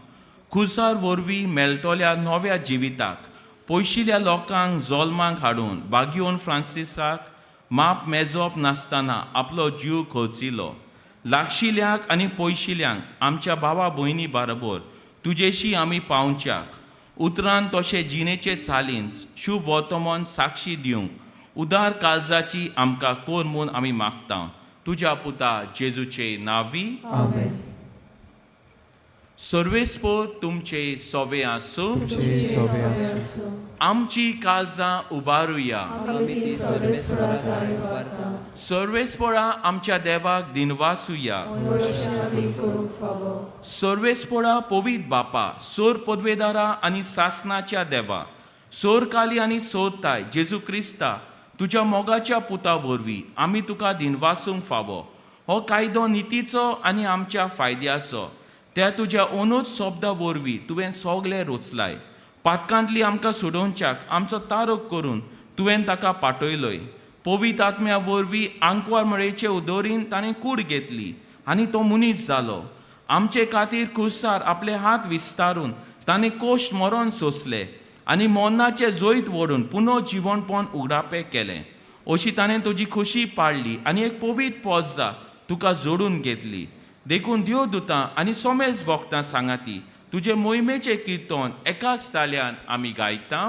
कुसार वरवीं मेळटल्या नव्या जिविताक पयशिल्ल्या लोकांक जल्माक हाडून बागियोन फ्रांसिसाक माप मेजप नासतना आपलो जीव खर्चिलो. लागशिल्यांक आनी पयशिल्यांक आमच्या भावा भयणी बरोबर तुजेशी आमी पावच्याक उतरान तशें जिणेचे चालीन शुभ वर्तमान साक्षी दिवंक उदार काळजाची आमकां कोर म्हूण आमी मागता, तुज्या पुता जेजूचे नांवी. आमेन. सर्वेस्पोर तुमचे सोवे आसूं. तुमचे सोबे आसूं. आमची काळजां उबारुया. आमी ती सर्वेस्परा थाय उबारता. सर्वेस्पोरा आमच्या देवाक दिनवासुया. अशें आमी करूंक फावो. सर्वेस्पोरा पवीत बापा, सोर पदवेदारा आनी सासनाच्या देवा, सोर काली आनी सोरताय जेजू क्रिस्ता तुज्या मोगाच्या पुता वरवीं आमी तुका दिनवासूंक फावो. हो कायदो नितीचो आनी आमच्या फायद्याचो. त्या तुज्या ओनूच शब्दा वरवीं तुवें सगलें रोचलाय. पातकांतली आमकां सोडोवच्याक आमचो तारक करून तुवें ताका पाटयलोय. पवीत आत्म्या वरवीं आंकवार मळेचे उदोरीन ताणें कूड घेतली आनी तो मनीस जालो. आमचे खातीर कुसार आपले हात विस्तारून ताणें कोश मरण सोंसले आनी मरणाचें जैत व्हरून पुनो जिवनपण उगडापें केलें. अशी ताणें तुजी खुशी पाडली आनी एक पवीत पोजा तुका जोडून घेतली. देखून देव दुतां आनी सोमेस भोगतां सांगाती तुजे मोहिमेचें किर्तन एकाच ताल्यान आमी गायता.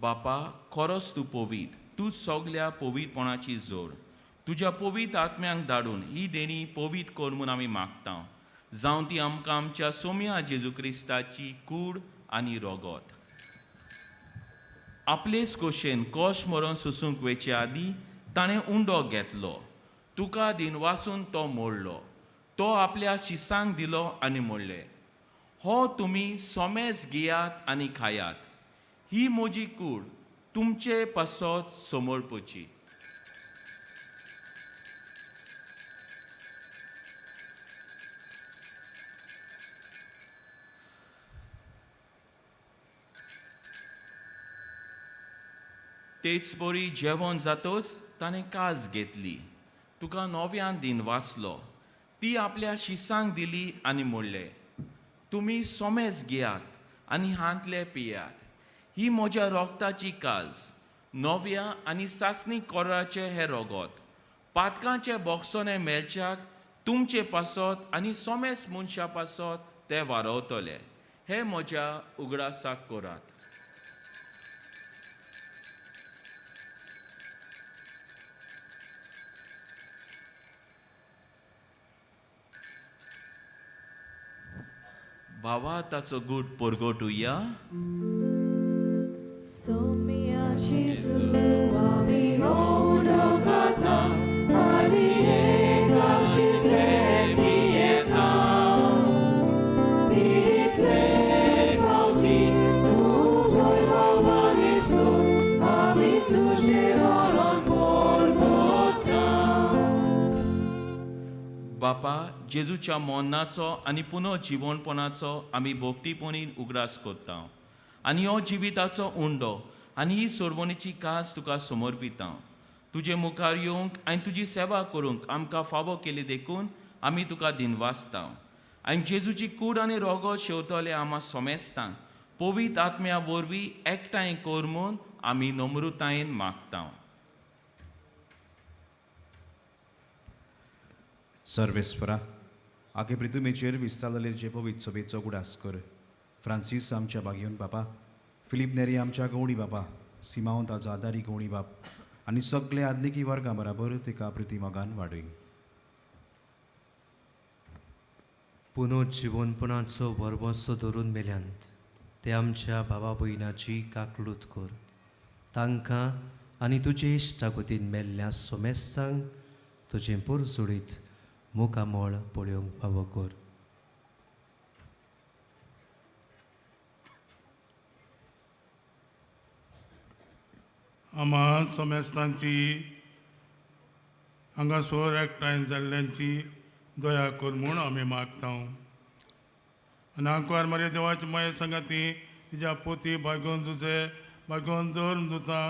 बापा, खरोच तूं पवीत, तूं सगल्या पवीतपणाची जोड. तुज्या पवीत आत्म्यांक धाडून ही देणी पवीत कर म्हूण आमी मागता, जावं ती आमकां आमच्या सोम्या जेजू क्रिस्ताची कूड आनी रोगोत. आपलेच खोशेन कोश मरण सोसूंक वेचे आदीं ताणें उंडो घेतलो, तुका दिनवासून तो मोडलो, तो आपल्या शिसांक दिलो आनी म्हणलें, हो तुमी सोमेस घेयात आनी खायात, ही म्हजी कूड तुमचे पासत समर्पची. तेच परी जेवण जातोच ताणें काज घेतली, तुका नव्यान दिन वाचलो, ती आपल्या शिसांक दिली आनी म्हणलें, तुमी सोमेस घेयात आनी हांतले पियात, ही म्हज्या रोगताची काज, नव्या आनी सासणी कोराचें हें रोगोत, पातकांचे बोगसोने मेळच्याक तुमचे पासत आनी सोमेस मनशा पासत ते वारवतले. हे म्हज्या उगडासाक करात. भावा ताचो गूट परगटुया. सोम्या जेजू आमी उंडो खाता आनी एकाशितले पियेता, तितले पावटी तूं वैभवान येसू आमी तुजें मरण परगटा. बापा, जेजूच्या मरणाचो आनी पुनो जिवनपणाचो आमी भोक्तीपणीन उगडास करता आनी हो जिविताचो उंडो आनी ही सोडवणीची काज तुका समर्पिता. तुजे मुखार येवंक आनी तुजी सेवा करूंक आमकां फावो केली देखून आमी तुका दिनवासता. आनी जेजूची कूड आनी रोगो शेवतले आमा सोमेस्तांक पवित्र आत्म्या वरवीं एकठांय कर म्हूण आमी नम्रतायेन मागता. सर्वेस्परा, आगे पृथ्वीचेर विस्तारलेले जे पवित्र सभेचो उगडास कर. फ्रांसीस आमच्या बागयोन बापा, फिलीप नेरी आमच्या गवणी बापा, सिमांव ताजो आदारी गवणी बाप आनी सगळे आदनिकी वर्गां बराबर तिका प्रिती मोगान वाडय. पुनर्जिवनपणाचो भरवंसो धरून मेल्यांत ते आमच्या भावा भयणाची काकलूत कर. तांकां आनी तुजे इश्टागतीन मेल्ल्या सोमेस्तांक तुजें पोरजोडीत मुखामळ पळोवंक फावो कर. आम्हा समेस्तांची हांगासर एकठांय जाल्ल्यांची दया कर म्हूण आमी मागता. आनी आंकवार मारी देवाची माये सांगाती तिच्या पोती भागोवन जुजे, भागोवन धर्म दुता,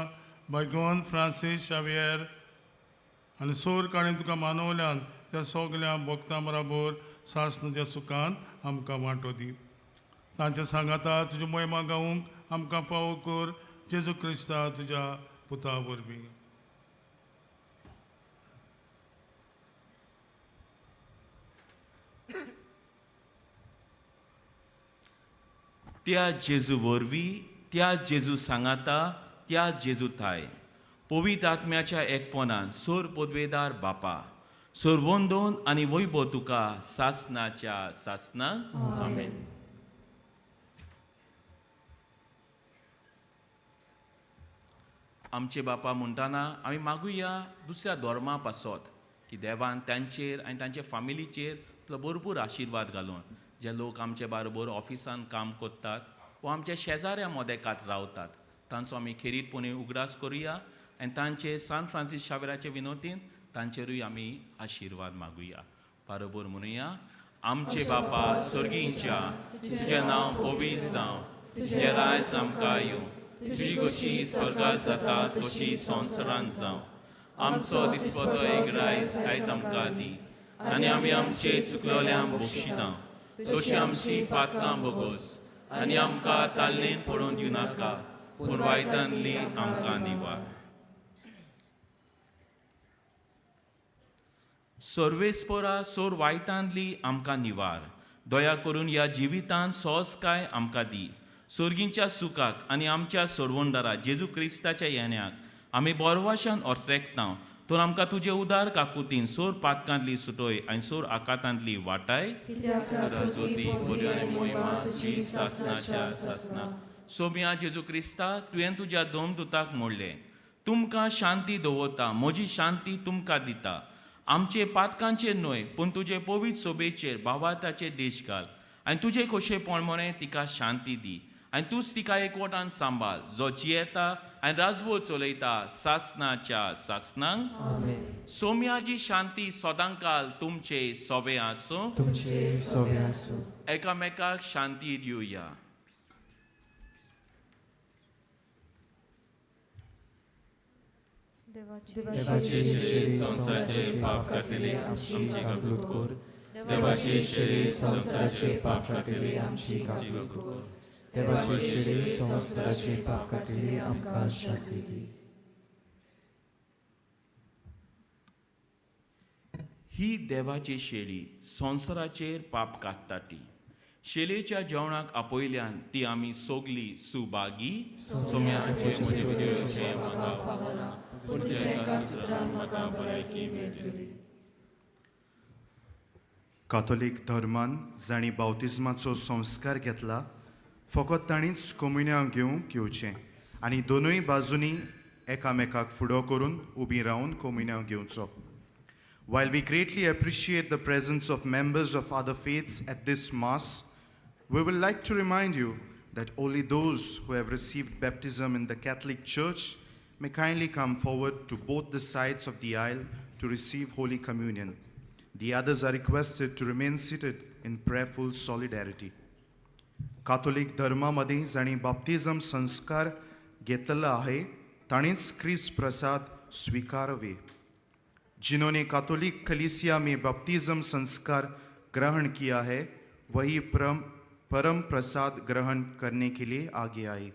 भागोवन फ्रांसीस शावियर आनी सोर काणी तुका मानवल्यान त्या सगल्या भक्तां बराबर सासनाच्या सुखान आमकां वांटो दी. तांच्या सांगाता तुजी महिमा गावूंक आमकां फावो कर, जेजू क्रिस्ता तुज्या पुता वरवीं. त्या जेजू वरवीं, त्या जेजू सांगाता, त्या जेजू थाय पवित्र आत्म्याच्या एकपणान सोर पदवेदार बापा, सोर वंदोन आनी वैभव तुका सासनाच्या सासनाक. आमेन. आमचे बापा म्हणटाना आमी मागुया दुसऱ्या धर्मा पासत की देवान तांचेर आनी तांच्या फामिलीचेर आपलो भरपूर आशिर्वाद घालून, जे लोक आमचे बारोबर ऑफिसान काम करतात वा आमच्या शेजाऱ्या मोदेकात रावतात तांचो आमी खेरीतपणी उगडास करुया आनी तांचे सान फ्रांसीस शावेराचे विनोदीन तांचेरूय आमी आशिर्वाद मागुया. बारोबर म्हणुया, आमचे बापा सर्गींच्या, तुजें नांव पवित्र जावं, तुजें रायज आमकां येवं, तुजी कशी स्वर्गार जाता तशी संवसारांत जावं. आमचो दिसपटो एक रायज आयज आमकां दी आनी आमी आमचे चुकलोल्यांक बक्षिता तशी आमची पातकां भोगोस आनी आमकां ताल्लेन पडोवन दिवनाका, पूण वायटांतली आमकां निवार. सर्वेस्पोरा सोर वायटांतली आमकां निवार. दया करून ह्या जिवितांत सोंसकाय आमकां दी. सोर्गींच्या सुखाक आनी आमच्या सोडवणदारा जेजू क्रिस्ताच्या येण्याक आमी बोरवाशान ओट्रेकता, तर आमकां तुजे उदार काकुतीन सोर पातकांतली सुटोय आनी सोर आकातांतली वाटाय. सोम्या जेजू क्रिस्ता, तुवें तुज्या दोन दुताक मोडलें, तुमकां शांती दवरता, म्हजी शांती तुमकां दिता. आमचे पातकांचेर न्हय पूण तुजे पवित्र सोबेचेर भावार्थाचेर देश घाल आनी तुजे खोशेपण मोने तिका शांती दी आनी तूंच तिका एकवटान सांबाळ, जो जियेता आनी राजवट चलयता सासनाच्या सासनांक. सोम्याची शांती सदांकाल तुमचे सोवे आसूं. तुमचे सोवे आसूं. एकामेकाक शांती दिवया. देवाचे शरीर संवसाराचे पाप काडटले आमची काकलूत कर. देवाचे शरीर संवसाराचे पाप काडटले आमची काकलूत कर. देवाचे शरीर संवसाराचे पाप काडटले आमकां शांती दी. ही देवाची शेळी संवसाराचेर पाप काडटा ती. शेलेच्या जेवणाक आपयल्यान ती आमी सोगली सुबागी. काथोलीक धर्मान जांणी बावतिज्माचो संस्कार घेतला फकत तांणीच कोमुन्यांव घेवंक येवचें आनी दोनूय बाजूंनी एकामेकाक फुडो करून उबी रावन कोमुन्यांव घेवचो. While we greatly appreciate the presence of members of other faiths at this Mass, we would like to remind you that only those who have received baptism in the Catholic Church may kindly come forward to both the sides of the aisle to receive Holy Communion. The others are requested to remain seated in prayerful solidarity. Catholic धर्मामध्ये जांणी बाप्तिझम संस्कार घेतला आहे तांणीच क्रिस्त प्रसाद स्वीकारावे. जिन्होंने Catholic कलीसिया में baptism संस्कार ग्रहण किया है वही परम प्रसाद ग्रहण करने के लिए आगे आए।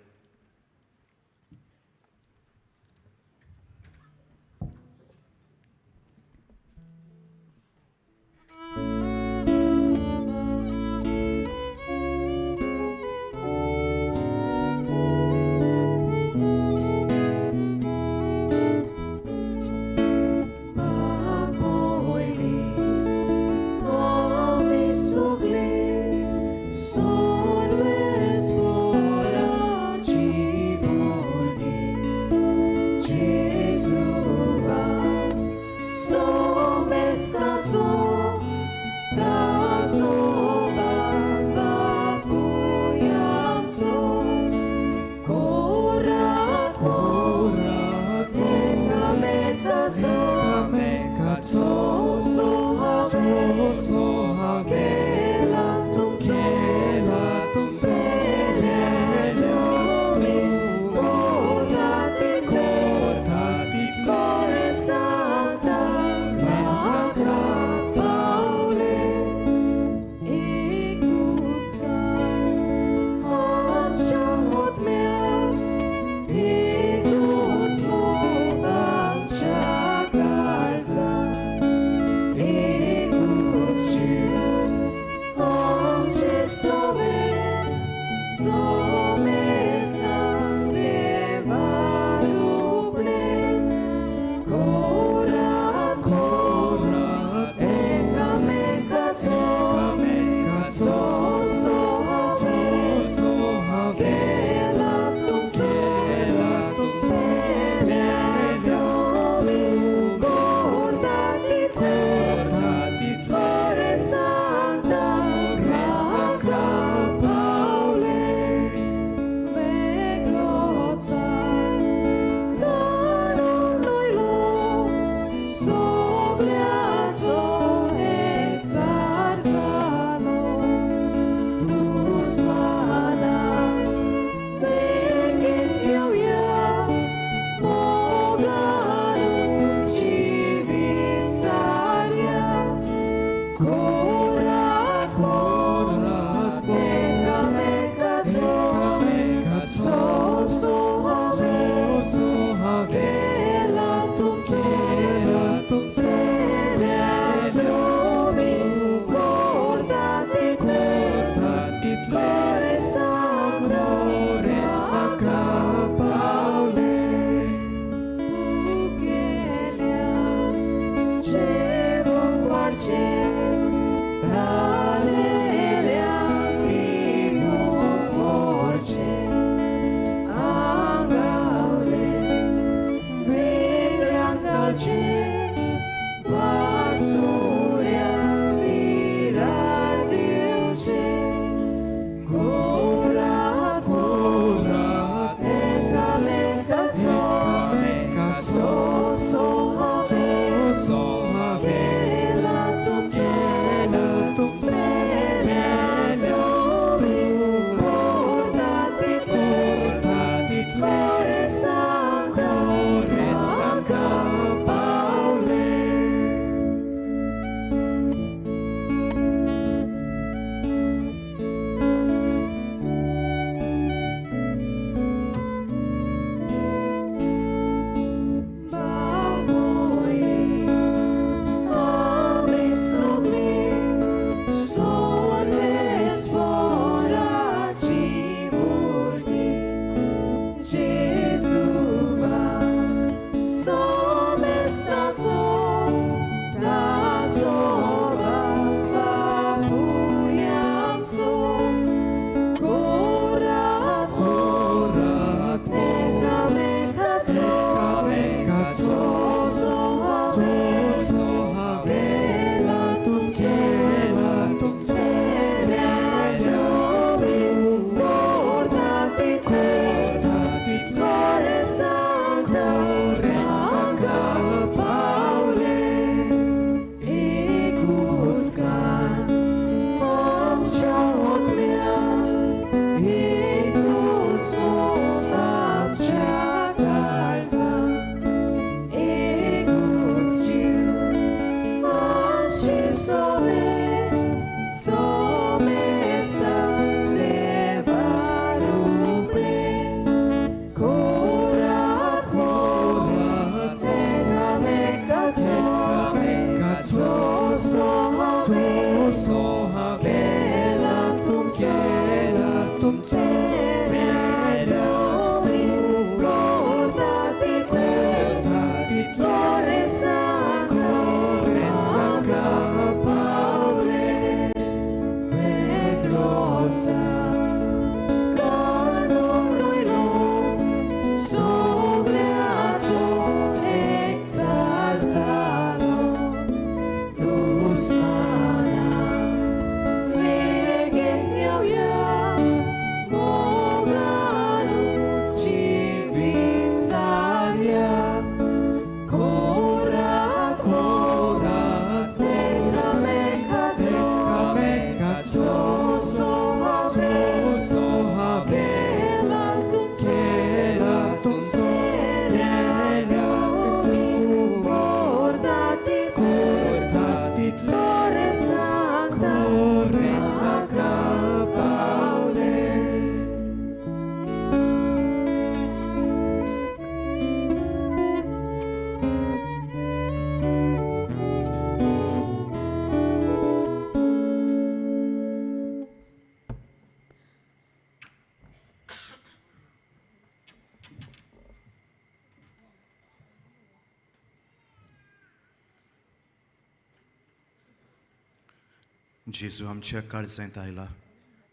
जेजू आमच्या काळजांत आयला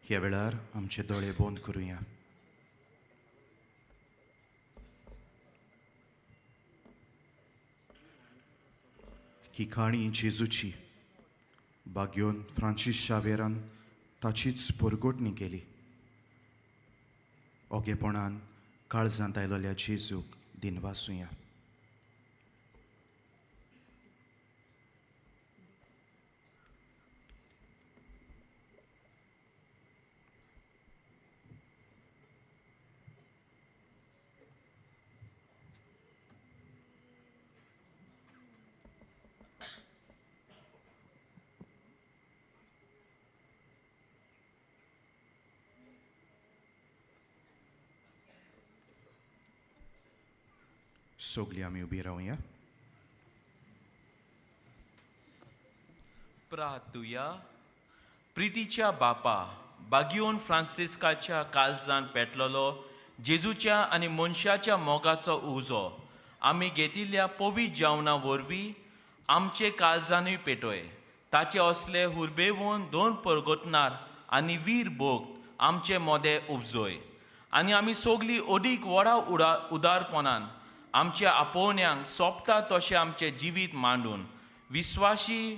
ह्या वेळार आमचे दोळे बंद करुया. ही काणी जेजूची बाग्योन फ्रांसीस शावेरान ताचीच परगटणी केली. ओगेपणान काळजांत आयलोल्या जेजूक दिनवासुया. सगळीं आमी उबी रावया. प्रार्थुया. प्रितीच्या बापा बागियोन फ्रांसिस्काच्या काळजान पेटलेलो जेजूच्या आनी मनशाच्या मोगाचो उजो आमी घेतिल्ल्या पवित्र जेवणा वरवीं आमचे काळजानूय पेटोय. ताचे असले हुरबेवन दोन परगटणार आनी वीर भोग आमचे मोदे उपजोय आनी आमी सगळीं अदीक व्हडा उदारपणान आमच्या आपोवण्यांक सोंपता तशें आमचें जिवीत मांडून विस्वाशी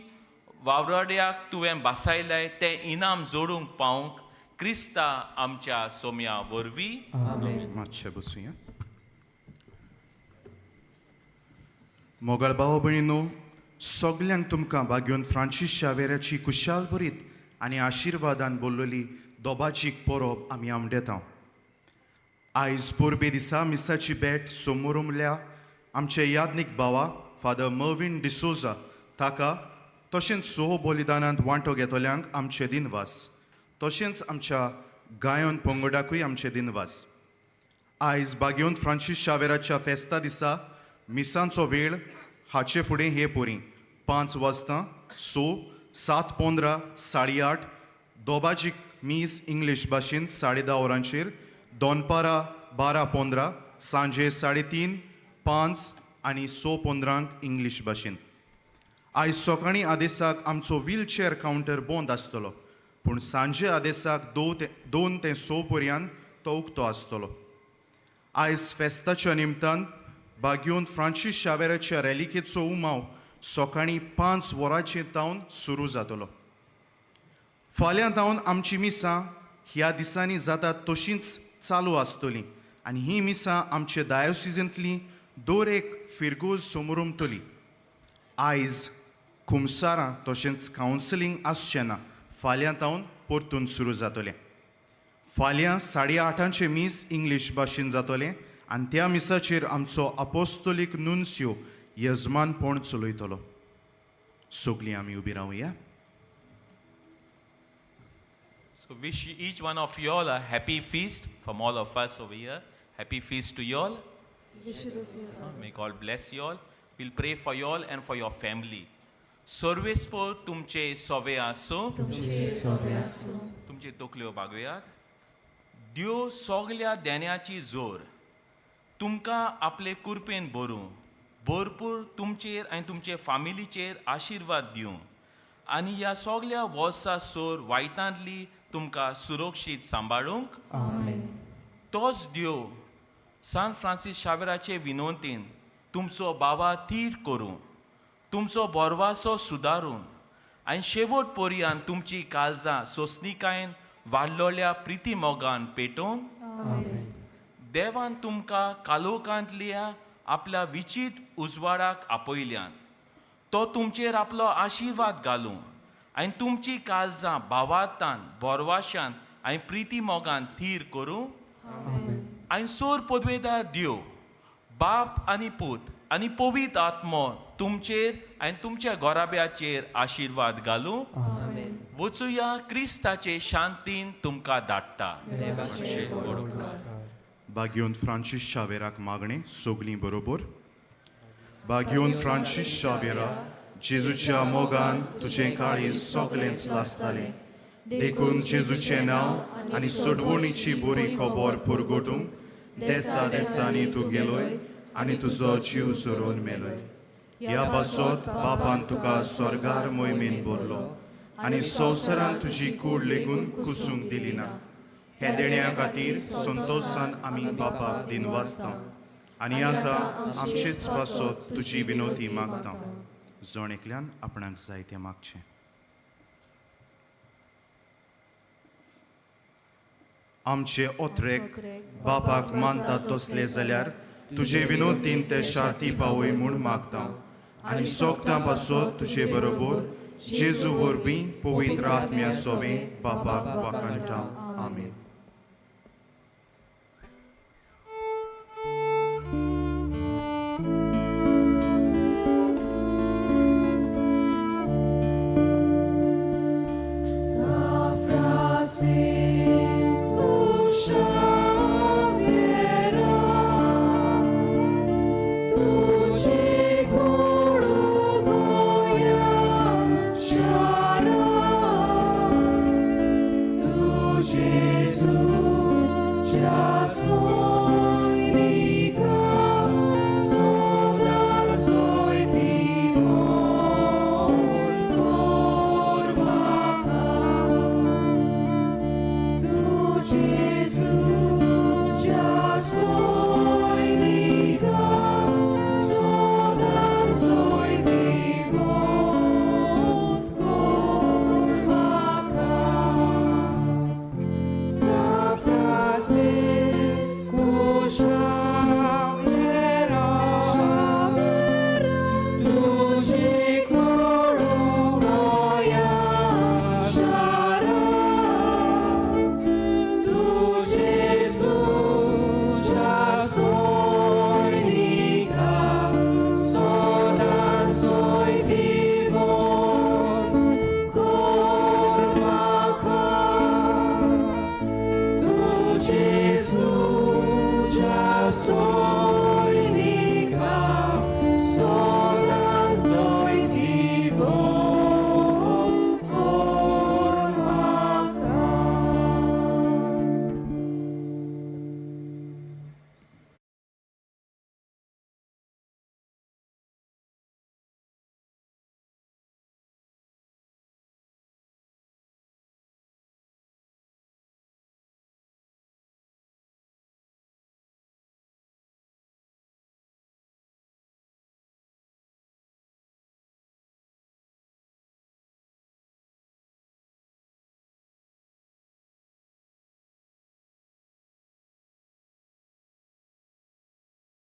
वावराड्याक तुवें बासायलें तें इनाम जोडूंक पावंक क्रिस्ता आमच्या सोम्या वरवीं. मातशें बसुया. मोगाळ भाव भयणीनो, सगल्यांक तुमकां बाग्योन फ्रांसीस शावेराची कुशाल भरीत आनी आशिर्वादान बोल्लोली दोबाजीक परब आमी आमडेता. आयज परबे दिसा मिसाची भेट सोमोरुमल्या आमचे यादनीक भावा फादर मर्विन डिसोजा ताका तशेंच सोह बलिदानांत वांटो घेतल्यांक आमचे दिनवास, तशेंच आमच्या गायन पंगडाकूय आमचे दिनवास. आयज बाग्योन फ्रांसीस शावेराच्या फेस्ता दिसा मिसांचो वेळ हाचे फुडें हे पोरी 5 वाजता 6, 7:15, 8:30 दोबाजीक मीस इंग्लीश भाशेन 10:30 वरांचेर, दनपारां 12:15, सांजे 3:30, 5 आनी 6:15 इंग्लीश भाशेन. आयज सकाळीं आदेसाक आमचो व्हीलचेअर कावंटर बंद आसतलो, पूण सांजे आदेसाक 2 ते 6 पर्यंत तो उक्तो आसतलो. आयज फेस्ताच्या निमतान बाग्योन फ्रांसीस शावेराच्या रॅलिकेचो उमाव सकाळीं 5 वरांचेर तावन सुरू जातलो. फाल्यां तावन आमची मिसां ह्या दिसांनी जातात तशींच चालू आसतली आनी ही मिसां आमचे डायोसिजींतली दर एक फिरगोज समोरमतली. आयज कुमसारां तशेंच कावन्सिलींग आसचें ना, फाल्यां तावन परतून सुरू जातलें. फाल्यां 8:30 मीस इंग्लीश भाशेन जातलें आनी त्या मिसाचेर आमचो अपोस्तोलीक नुन्स्यो यजमानपण चलयतलो. सगळीं आमी उबी रावया. So wish each one of you all a happy feast from all of us over here. Happy feast to you all. May God bless you all. We'll pray for you all and for your family. सर्वेस्पोर तुमचे सोवे आसूं, तुमचे तकल्यो बागोयात. देव सगल्या देण्याची जोर तुमकां आपले कुरपेन भरूं, भरपूर तुमचेर आनी तुमचे फामिलीचेर आशिर्वाद दिवं आनी ह्या सगल्या वर्सा सोर वायटांतली तुमकां सुरक्षीत सांबाळूंक. तोच देव सान फ्रांसीस शावेराचे विनवंतीन तुमचो बाबा थीर करूं, तुमचो बोरवासो सुदारून आनी शेवट पर्यान तुमची काळजां सोंसणीकायेन वाडलोल्या प्रिती मोगान पेटोवन देवान तुमकां कालोकांतल्या आपल्या विचीत उजवाडाक आपयल्यान तो तुमचेर आपलो आशिर्वाद घालूं आनी तुमची काळजां भावार्थान बोरवाशान आनी प्रिती मोगान थीर करूं. आनी सोर पदवेदार देव बाप आनी पूत आनी पवित्र आत्मो तुमचेर आनी तुमच्या गोराब्याचेर आशिर्वाद घालूं. वचुया क्रिस्ताचे शांतीन तुमकां धाडटा. बागयोन फ्रांसीस शावेराक मागणें सोगलीं बरोबर. बागयोन फ्रांसीस शावेरा, जेजूच्या मोगान तुजें काळीज सगळेंच लासतालें, देखून जेजूचें नांव आनी सोडवणीची बरी खबर पुरगोटूंक देसा देसांनी तूं गेलोय आनी तुजो जीव झरोवन मेलोय. ह्या पासत बापान तुका स्वर्गार मोहिमेन भरलो आनी संवसारान तुजी कूड लेगून कुसूंक दिली ना. हे देण्या खातीर संतोशान आमी बापाक दिनवासता आनी आतां आमचेच पासत तुजी विनोती मागता. जण एकल्यान आपणाक जाय तें मागचें. आमचे ओत्रेक बापाक मानता तसले जाल्यार तुजे विनोदीन ते शार्ती पावय म्हूण मागता आनी सोगतां पासत तुजे बरोबर जेजू वरवीं पवित्र आत्म्या सोवें बापाक वाखाणटा. आमेन. Soy Nica, soy.